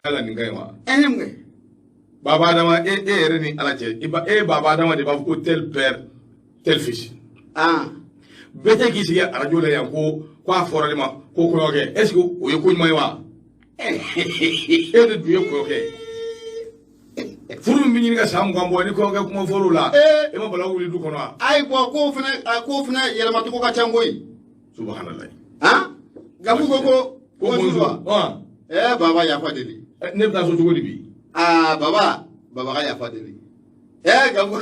Yala nin ka ɲi wa? Ɛhɛn, mun kɛ? Baba Adama, e yɛrɛ ni Ala cɛ, i ba e Baba Adama de b'a fɔ ko tel père, tel fils. Bɛɛ tɛ k'i sigi arajo la yan ko a fɔra ne ma ko kɔɲɔkɛ. Est ce que o ye ko ɲuman ye wa? E de dun ye kɔɲɔkɛ ye. Furu min bɛ ɲini ka san 20 bɔ, ni kɔɲɔkɛ kuma fɔr'o la, e ma bala wuli du kɔnɔ wa? Ayi, bɔn, kow fɛnɛ, a kow fɛnɛ yɛlɛmacogo ka ca koyi. Subhanallah. Han, Gafu ko ko bonjour wa? Ɔn. Baba, yafa deli. Ne bɛ taa so cogo di bi? Aa, baba, baba ka yafa deli. Gafu,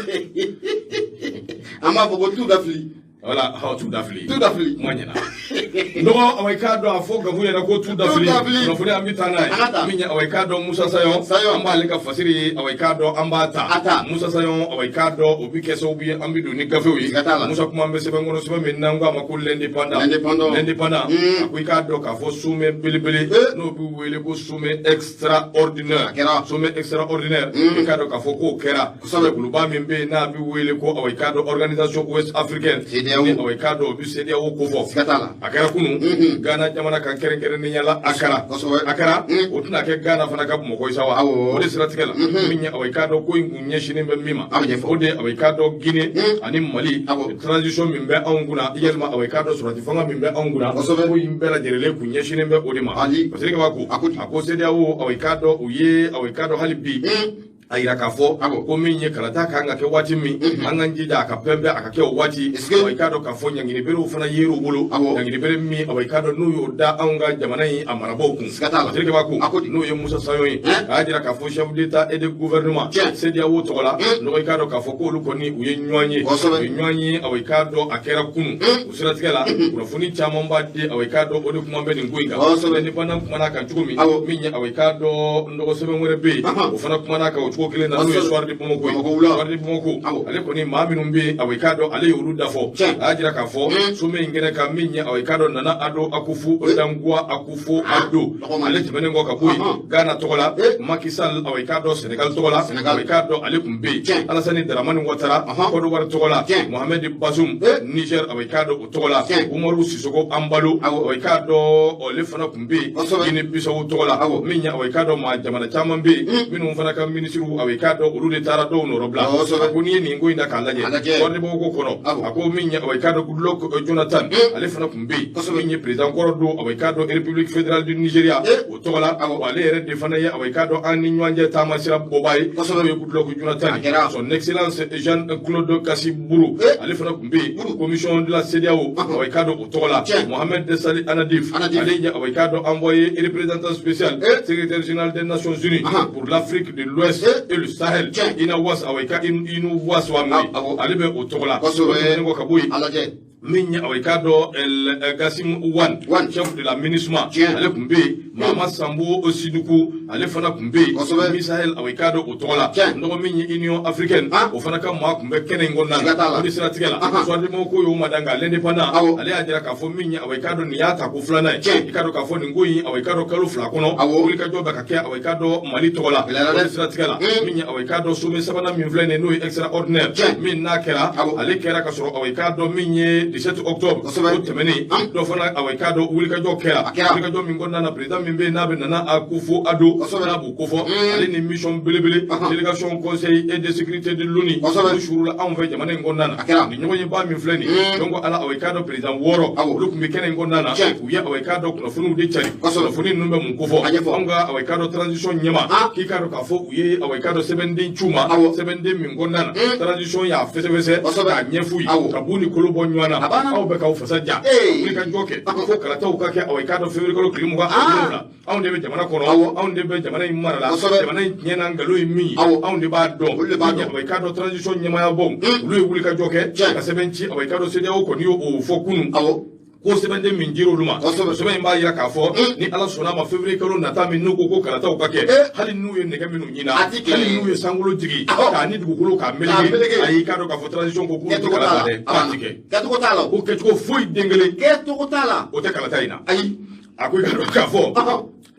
an b'a fɔ ko tu da fili. Wala, hɔ, tu da fili. Tu da fili. Kuma ɲɛna. Dɔgɔ, awa, i k'a dɔn a fɔ Gafu yɛrɛ ko tu da fili. Tu da fili. Kunnafoni, an bɛ taa n'a An ka taa. ye. Min ye, awa, i k'a dɔn, Musa Sayɔn. Sayɔn. An b'ale ka fasiri ye, awa, i k'a dɔn, an b'a ta. A ta. Musa Sayɔn, awa, i k'a dɔn, o bɛ kɛ sababu ye an bɛ don ni gafew ye. Siga t'a la. Musa, kuma bɛ sɛbɛn kɔnɔ, sɛbɛn min n'an ko a ma ko L'Indépendant. L'Indépendant. L'Indépendant. A ko i k'a dɔn k'a fɔ sommet belebele n'o bɛ wele ko sommet extraordinaire. A kɛra. Sommet extraordinaire. I k'a dɔn k'a fɔ k'o kɛra. Jɛkuluba min bɛ yen n'a bɛ wele ko, awa, i k'a dɔn, Organisation Ouest Africaine. CEDEAO. Ni, awa, i k'a dɔn, o bɛ CEDEAO kofɔ. Siga t'a la. A kɛra kunun Ghana jamana kan, kɛrɛnkɛrɛnnenya la Akara. Akara, o tɛna kɛ Ghana fana ka Bamakɔ ye sa wa? Awɔ. O de siratigɛ la, min ye, awa, i k'a dɔn, ko in kun ɲɛsinnen bɛ min ma, A bɛ ɲɛfɔ. o de ye, awa, i k'a dɔn, Guinée ani Mali transition min bɛ anw kunna, yalima, awa, i k'a dɔn, sɔrɔti fanga min bɛ anw kunna, ko in bɛɛ lajɛlen kun ɲɛsinnen bɛ o de ma. Ayi. Parce que b'a ko A ko di? A ko CEDEAO, awa, i k'a dɔn, u ye, awa, i k'a dɔn, hali bi a yira k'a fɔ ko min ye kalata kan ka kɛ waati min, an k'an jija a ka pɛnpɛn, a ka kɛ o waati. Awa, i k'a dɔn k'a fɔ ɲanginiberew fana yer'u bolo, ɲangilibere min, awa, i k'a dɔn, n'u y'o da anw ka jamana in a marabaaw kun. Siga t'a la. Terikɛ b'a ko A ko di? n'o ye Musa Sayɔn ye, Hein? a y'a jira k'a fɔ chef d'État et de gouvernement CEDEAO tɔgɔ la, nɔgɔ, i k'a dɔn k'a fɔ k'olu kɔni u ye ɲɔgɔn ye. U ye ɲɔgɔn ye, awa, i k'a dɔn, a kɛra kunun. O siratigɛ la, kunnafoni caman b'a di, awa, i k'a dɔn, o de kuma bɛ nin ko in kan. L'Indépendant kumana a kan cogo min, min ye, awa, i k'a dɔn, n dɔgɔ, sɛbɛn wɛrɛ bɛ yen, o fana kumana a kan o cogo kelen na, n'o ye Soir de Bamako ye. Bamako wula. Soir de Bamako, ale kɔni, maa minnu bɛ yen, awa, i k'a dɔn, ale y'olu da fɔ. A y'a jira k'a fɔ sommet in kɛnɛ kan, min ye, awa, i k'a dɔn, Nana Ado Akufo Dankwa Akufo Ado, Tɔgɔ man ale di. tɛmɛnen kɔ ka bɔ yen, Ghana tɔgɔ la, Macky Sall, awa, i k'a dɔn, Sénégal tɔgɔ la, Sénégal. awa, i k'a dɔn, ale tun bɛ yen. Alassane Dramane Ouattara, Côte d'Ivoire tɔgɔ la, Mohamed Bazoum, Niger, awa, i k'a dɔn, o tɔgɔ la, Umaru Sissoco Embaló, awa, i k'a dɔn, ale fana tun bɛ yen Guinée Bissau tɔgɔ la. Min ye, awa, i k'a dɔn, maa jamana caman bɛ yen minnu fana ka minisiriw, awa, i k'a dɔn, olu de taara dɔw nɔrɔ bila. A ko n'i ye nin ko in ta k'a lajɛ, A lajɛ. Soir de Bamako kɔnɔ, a ko min ye, awa, i k'a dɔn, Goodluck Jonathan, ale fana tun bɛ yen. Min ye président kɔrɔ don, awa, i k'a dɔn, République fédérale du Nigeria, o tɔgɔ la, wa ale yɛrɛ de fana ye, awa, i k'a dɔn, an ni ɲɔgɔn cɛ taamasira bɔba ye, n'o ye Goodluck Jonathan A kɛra. Son Excellence Jean Claude Kassi Brou, ale fana tun bɛ yen, Commission de la CEDEAO, awa, i k'a dɔn, o tɔgɔ la, Mohamed Salih Annadif, Annadif. ale ye, awa, i k'a dɔn, envoyé et représentant spécial, secrétaire général des Nations Unies pour l'Afrique de l'Ouest et le Sahel, Inawas, awa, i ka Inuwas wa ale bɛ o tɔgɔ la. O tɛmɛnen kɔ ka bɔ yen, A lajɛ. Min ye, awa, i k'a dɔn, El Gassim Wane, Wane. chef de la MINUSMA, ale tun bɛ yen. Mama Sambo Sidikou, ale fana tun bɛ yen Misahel, awa, i k'a dɔn, o tɔgɔ la. Nɔgɔ, min ye Union Africaine, o fana ka maa tun bɛ kɛnɛ in kɔnɔna Siga t'a na. La. O de siratigɛ la, Soir de Bamako y'o ma dan nka L'Indépendant, ale y'a jira k'a fɔ min ye, awa, i k'a dɔn, nin y'a ta ko filanan ye. I k'a dɔn k'a fɔ nin ko in, awa, i k'a dɔn, kalo 2 kɔnɔ, wulikajɔ bɛ ka kɛ, awa, i k'a dɔn, Mali tɔgɔ la. Gɛlɛyara O dɛ. de siratigɛ la, min ye, awa, i k'a dɔn, sommet sabanan min filɛ nin ye, n'o ye extraordinaire, min n'a kɛra, ale kɛra ka sɔrɔ, awa, i k'a dɔn, min ye 17 octobre o tɛmɛnen, dɔ fana, awa, i k'a dɔn, wulikajɔ kɛra. A kɛra. Wulikajɔ min kɔnɔna na, président min bɛ yen n'a bɛ Nana Akufo Addo, n'a b'o kofɔ, ale ni mission belebele, délégation Conseil et de sécurité de l'ONU, o surula anw fɛ jamana in kɔnɔna na. A kɛra. Nin ɲɔgɔn ye ba min filɛ nin ye, donc ala, awa, i k'a dɔn, président wɔɔrɔ, olu tun bɛ kɛnɛ in kɔnɔna na. U ye, awa, i k'a dɔn, kunnafoniw de cari. Kunnafoni ninnu bɛ mun kofɔ? A ɲɛfɔ. Anw ka, awa, i k'a dɔn, transition ɲɛma, k'i k'a dɔn k'a fɔ u ye, awa, i k'a dɔn, sɛbɛnden c'u ma, sɛbɛnden min kɔnɔna na, transition y'a fɛsɛfɛsɛ k'a ɲɛf'u ye, ka bu ni kolo bɔ ɲɔgɔn na. A banna. Aw bɛ k'aw fasa ja, wuli ka jɔ kɛ fo kalataw ka kɛ, awa, i k'a dɔn, février kalo tile 27. Anw de bɛ jamana kɔnɔ, anw de bɛ jamana in mara la. Jamana in tiɲɛ n'a nkalon ye min ye, anw de b'a dɔn. Olu de b'a dɔn. Awa, i k'a dɔn, transition ɲɛmayabaw, olu ye wuli ka jɔ kɛ ka sɛbɛn ci. Awa, i k'a dɔn, CEDEAO kɔni y'o fɔ kunun ko sɛbɛnden min dir'olu ma, sɛbɛn in b'a jira k'a fɔ ni Ala sɔnna a ma, février kalo nata min n'u ko ko kalataw ka kɛ, hali n'u ye nɛgɛ minnu ɲina, A ti kɛ. hali n'u ye sankolo jigin k'a ni dugukolo k'a K'a meleke, meleke. ayi, i k'a dɔn k'a fɔ transition ko k'u tɛ Kɛcogo t'a kalata la. dɛ, A k'a banna. ti kɛ. Kɛcogo t'a la o. Ko kɛcogo foyi den kelen Kɛcogo t'a la. o tɛ kalata in na. Ayi. A ko i k'a dɔn k'a fɔ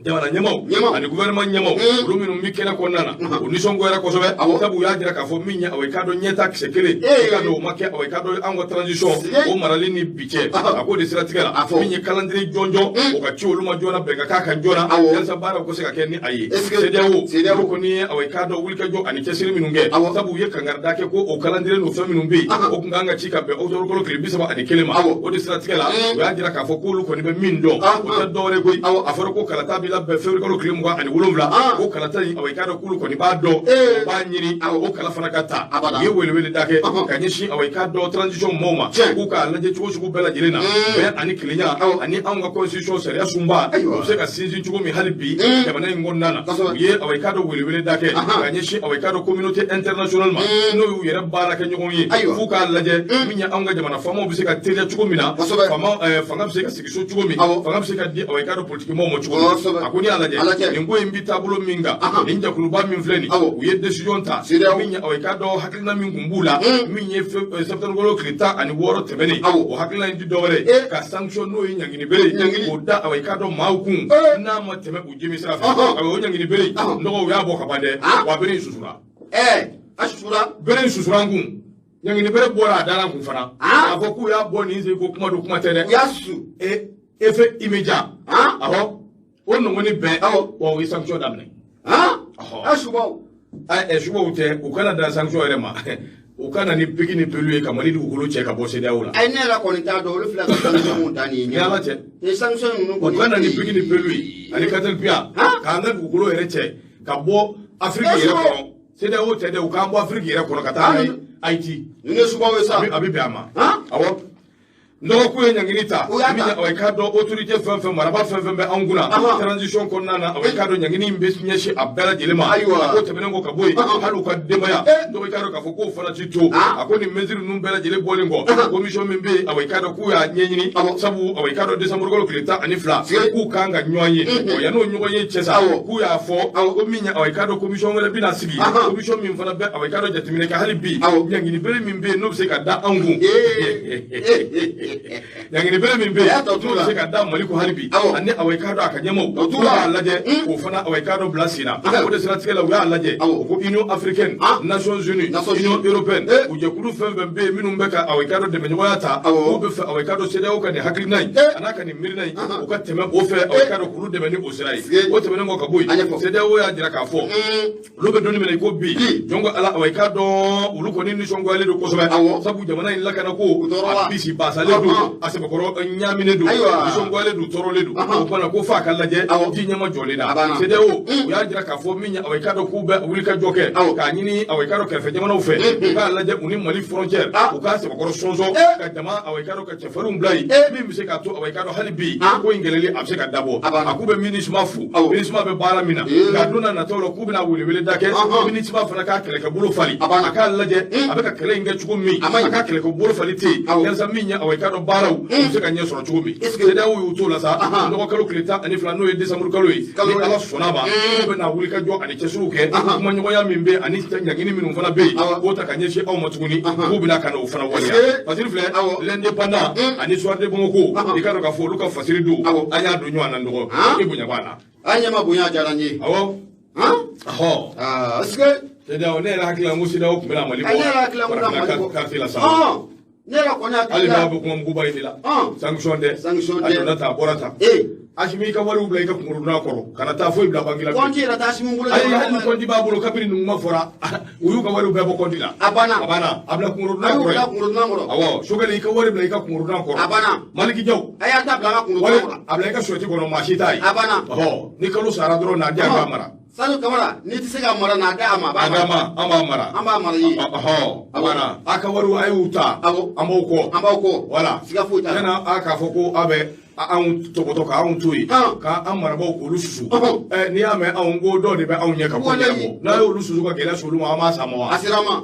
Jamana ɲɛmaw ani gouvernement ɲɛmaw, olu minnu bɛ kɛnɛ kɔnɔna na, u nisɔngoyara kosɛbɛ, sabu u y'a jira k'a fɔ min ye, awa, i k'a dɔn, ɲɛta kisɛ kelen, i k'a dɔn, o ma kɛ, awa, i k'a dɔn, anw ka transition o marali ni bi cɛ. A k'o de siratigɛ la, min ye calendrier jɔnjɔn, o ka ci olu ma joona, bɛn ka k'a kan joona, walasa baaraw ka se ka kɛ ni a ye. CEDEAO, olu kɔni ye, awa, i k'a dɔn, wulikajɔ ani cɛsiri minnu kɛ, sabu u ye kangarida kɛ ko o calendrier n'o fɛn minnu bɛ yen, o tun kan ka ci ka bɛn octobre kalo tile 31 ma. O de siratigɛ la, u y'a jira k'a fɔ k'olu kɔni bɛ min dɔn, o tɛ dɔwɛrɛ koyi. A fɔra ko kalata bɛ labɛn février kalo tile 27. O kalata in, awa, i k'a dɔn k'olu kɔni b'a dɔn, o b'a ɲini o kala fana ka ta. U ye weleweleda kɛ ka ɲɛsin, awa, i k'a dɔn, transition mɔɔw ma, k'u k'a lajɛ cogo sugu bɛɛ lajɛlen na, bɛn ani kelenya ani anw ka constitution sariya sunba, o bɛ se ka sinsin cogo min hali bi jamana in kɔnɔna na. U ye, awa, i k'a dɔn, weleweleda kɛ ka ɲɛsin, awa, i k'a dɔn, communauté internationale ma, n'o y'u yɛrɛ baara kɛ ɲɔgɔn ye, f'u k'a lajɛ min ye anw ka jamana faamaw bɛ se ka teliya cogo min na, fanga bɛ se ka sigi so cogo min, fanga bɛ se ka di, awa, i k'a dɔn, politiki mɔɔw ma cogo min. A ko n'i y'a lajɛ nin ko in bɛ taabolo min kan, nin jɛkuluba min filɛ nin, u ye décision ta min ye, awa, i k'a dɔn, hakilina min tun b'u la, min ye septembre kalo tile 16 tɛmɛnen, o hakilina in ti dɔwɛrɛ ye ka sanction, n'o ye ɲangini bere, k'o da, awa, i k'a dɔn, maaw kun n'a ma tɛmɛ u jimi sira fɛ. Awa, o ɲangini bere, nɔgɔ, u y'a bɔ ka ban dɛ, wa bere in susura. A susura. Bere in susura n kun, ɲangini bere bɔra, a dara n kun fana. A fɔ k'u y'a bɔ nin sen ko kuma don, kuma tɛ dɛ. U y'a susu. Effet immédiat. Awɔ, o nɔgɔni bɛɛ, wa u ye sanction daminɛ. A subaw. Ɛ, subaw tɛ, u kana dan sanction yɛrɛ ma, u ka na ni pique ni pelle ye ka Mali dugukolo cɛ ka bɔ CEDEAO la. Ayi, ne yɛrɛ kɔni t'a dɔn, olu filɛ ka sanction ta nin ye. Ni Ala cɛ. Ni sanction ninnu kɔni. U ka na ni pique ni pelle ye ani caterpillar k'an ka dugukolo yɛrɛ cɛ ka bɔ Afrique yɛrɛ kɔnɔ. CEDEAO tɛ dɛ, u k'an bɔ Afrique yɛrɛ kɔnɔ ka taa n'a ye Haïti. Ninnu ye subaw ye sa. A bɛ bɛn a ma. Awɔ. Nɔgɔkun ye ɲangini ta. Min, i k'a dɔn, autorité fɛn fɛn, marabaa fɛn fɛn bɛ anw kunna transition kɔnɔna na, i k'a dɔn, ɲangini in bɛ ɲɛsin a bɛɛ lajɛlen ma. A ko tɛmɛnen kɔ ka bɔ yen, hali u ka denbaya dɔw, i k'a dɔn k'a fɔ k'o fana ti to. A ko nin mesure ninnu bɛɛ lajɛlen bɔlen kɔ, commission min bɛ yen, awa, i k'a dɔn k'u y'a ɲɛɲini, sabu, awa, i k'a dɔn, décembre kalo tile 12 k'u kan ka ɲɔgɔn ye. Ɔ, yan'o ɲɔgɔn ye cɛ sa, k'u y'a fɔ ko min ye, awa, i k'a dɔn, commission wɛrɛ bɛna sigi, commission min fana bɛ, awa, i k'a dɔn, jateminɛ kɛ hali bi ɲangini bere min bɛ yen, n'o bɛ se ka da anw kun, ɲangini bere min bɛ yen, n'o bɛ se ka da Mali ko hali bi, ani, awa, i k'a dɔn, a ka ɲɛmaaw k'u b'a lajɛ k'o fana, awa, i k'a dɔn, bila sen na. O de siratigɛ la, u y'a lajɛ, u ko Union africaine, Nations unies, Union européenne, u jɛkulu fɛn fɛn bɛ yen minnu bɛ ka, awa, i k'a dɔn, dɛmɛɲɔgɔnya ta, k'u bɛ fɛ, awa, i k'a dɔn, CEDEAO ka nin hakilina in a n'a ka nin miirina in, u ka tɛmɛ o fɛ, awa, i k'a dɔn, k'olu dɛmɛ ni o sira ye. O tɛmɛnen kɔ ka bɔ yen, CEDEAO y'a jira k'a fɔ olu bɛ don min na i ko bi, jɔn ko Ala, awa, i k'a dɔn, olu kɔni nisɔngoyalen don kosɛbɛ, sabu jamana in lakana ko a bisi basalen don, a sɛbɛkɔrɔ ɲaaminen don, nisɔngoyalen don, tɔɔrɔlen don. O kumana ko f'a ka lajɛ ji ɲɛma jɔlen na. CEDEAO, u y'a jira k'a fɔ min ye, awa, i k'a dɔn, k'u bɛ wuli ka jɔ kɛ k'a ɲini, awa, i k'a dɔn, kɛrɛfɛ jamanaw fɛ, u k'a lajɛ u ni Mali frontière, u k'a sɛbɛkɔrɔ sɔnsɔn ka jama, awa, i k'a dɔn, ka cɛfarinw bila yen min bɛ se k'a to, awa, i k'a dɔn, hali bi ko in kɛlɛli a bɛ se ka dabɔ. A k'u bɛ MINUSMA fo, MINUSMA bɛ baara min na, nka don n'a nataw la, k'u bɛna weleweleda kɛ MINUSMA fana k'a kɛlɛkɛbolo falen, a k'a lajɛ a bɛ ka kɛlɛ in kɛ cogo min, a k'a kɛlɛkɛbolo falen ten, walasa min ye, awa, i k'a dɔn, baaraw u bɛ se ka ɲɛ sɔrɔ cogo min. CEDEAO y'u t'o la sa, dɔgɔ kalo tile 12, n'o ye décembre kalo ye, ni Ala sɔnna ma, k'u bɛna wuli ka jɔ ani cɛsiriw kɛ, kumaɲɔgɔnya min bɛ ani ɲangini minnu fana bɛ yen, k'o ta ka ɲɛsin aw ma tuguni, k'u bɛna ka na o fana waleya. Fasiri filɛ, l'Indépendant ani Soir de Bamako, i k'a dɔn k'a fɔ olu ka fasiri don, an y'a don ɲɔgɔn na. Dɔgɔ, i bonya b'a la. An ɲɛma bonya diyara n ye. Awɔ. Ɔhɔ. Est-ce que. CEDEAO, ne yɛrɛ hakili la n ko CEDEAO tun bɛna Mali bɔ. Ne yɛrɛ hakili la n ko bɛna Mali bɔ. Carte la sa. Ne yɛrɛ kɔni hakili la. Hali n'a bɛ kuma muguba in de la. Sanction dɛ. Sanction dɛ. A donna tan, a bɔra tan. Asimi, i ka wariw bila i ka kunkuruduna kɔrɔ, kana taa foyi bila banque la. Compte yɛrɛ tɛ Asimi bolo. Ayi, hali ni compte b'a bolo, kabini nin kuma fɔra, u y'u ka wariw bɛɛ bɔ compte la. A banna. A banna, a bila kunkuruduna kɔrɔ. A y'u bila kunkuruduna kɔrɔ. Awɔ, Sogɛli, i ka wari bila i ka kunkuruduna kɔrɔ. A banna. Maliki Jaw. A y'a ta bila an ka kunkuruduna kɔrɔ. A bila i ka suyɛti kɔnɔ, maa si t'a ye. A banna. Ɔhɔ, ni kalo sara dɔrɔn, n'a di yan, k'a mara. Sanu Kamara, n'i tɛ se ka mara, n'a da a ma. A d'a ma, an b'a mara. An b'a mara ye. Ɔhɔ, a banna. A ka wariw, a y'u ta. Awɔ. An b'aw kɔ. An b'aw kɔ. Voilà. Siga foyi t'a la. Yanni a k'a fɔ ko a bɛ anw tɔbɔtɔ k'anw to yen, k'an marabaaw k'olu susu. Ɛ, n'i y'a mɛn anw ko dɔw de bɛ anw ɲɛ ka ko ɲɛnabɔ, n'a y'olu susu ka gɛlɛya s'olu ma, an b'a s'a ma wa? A sera ma.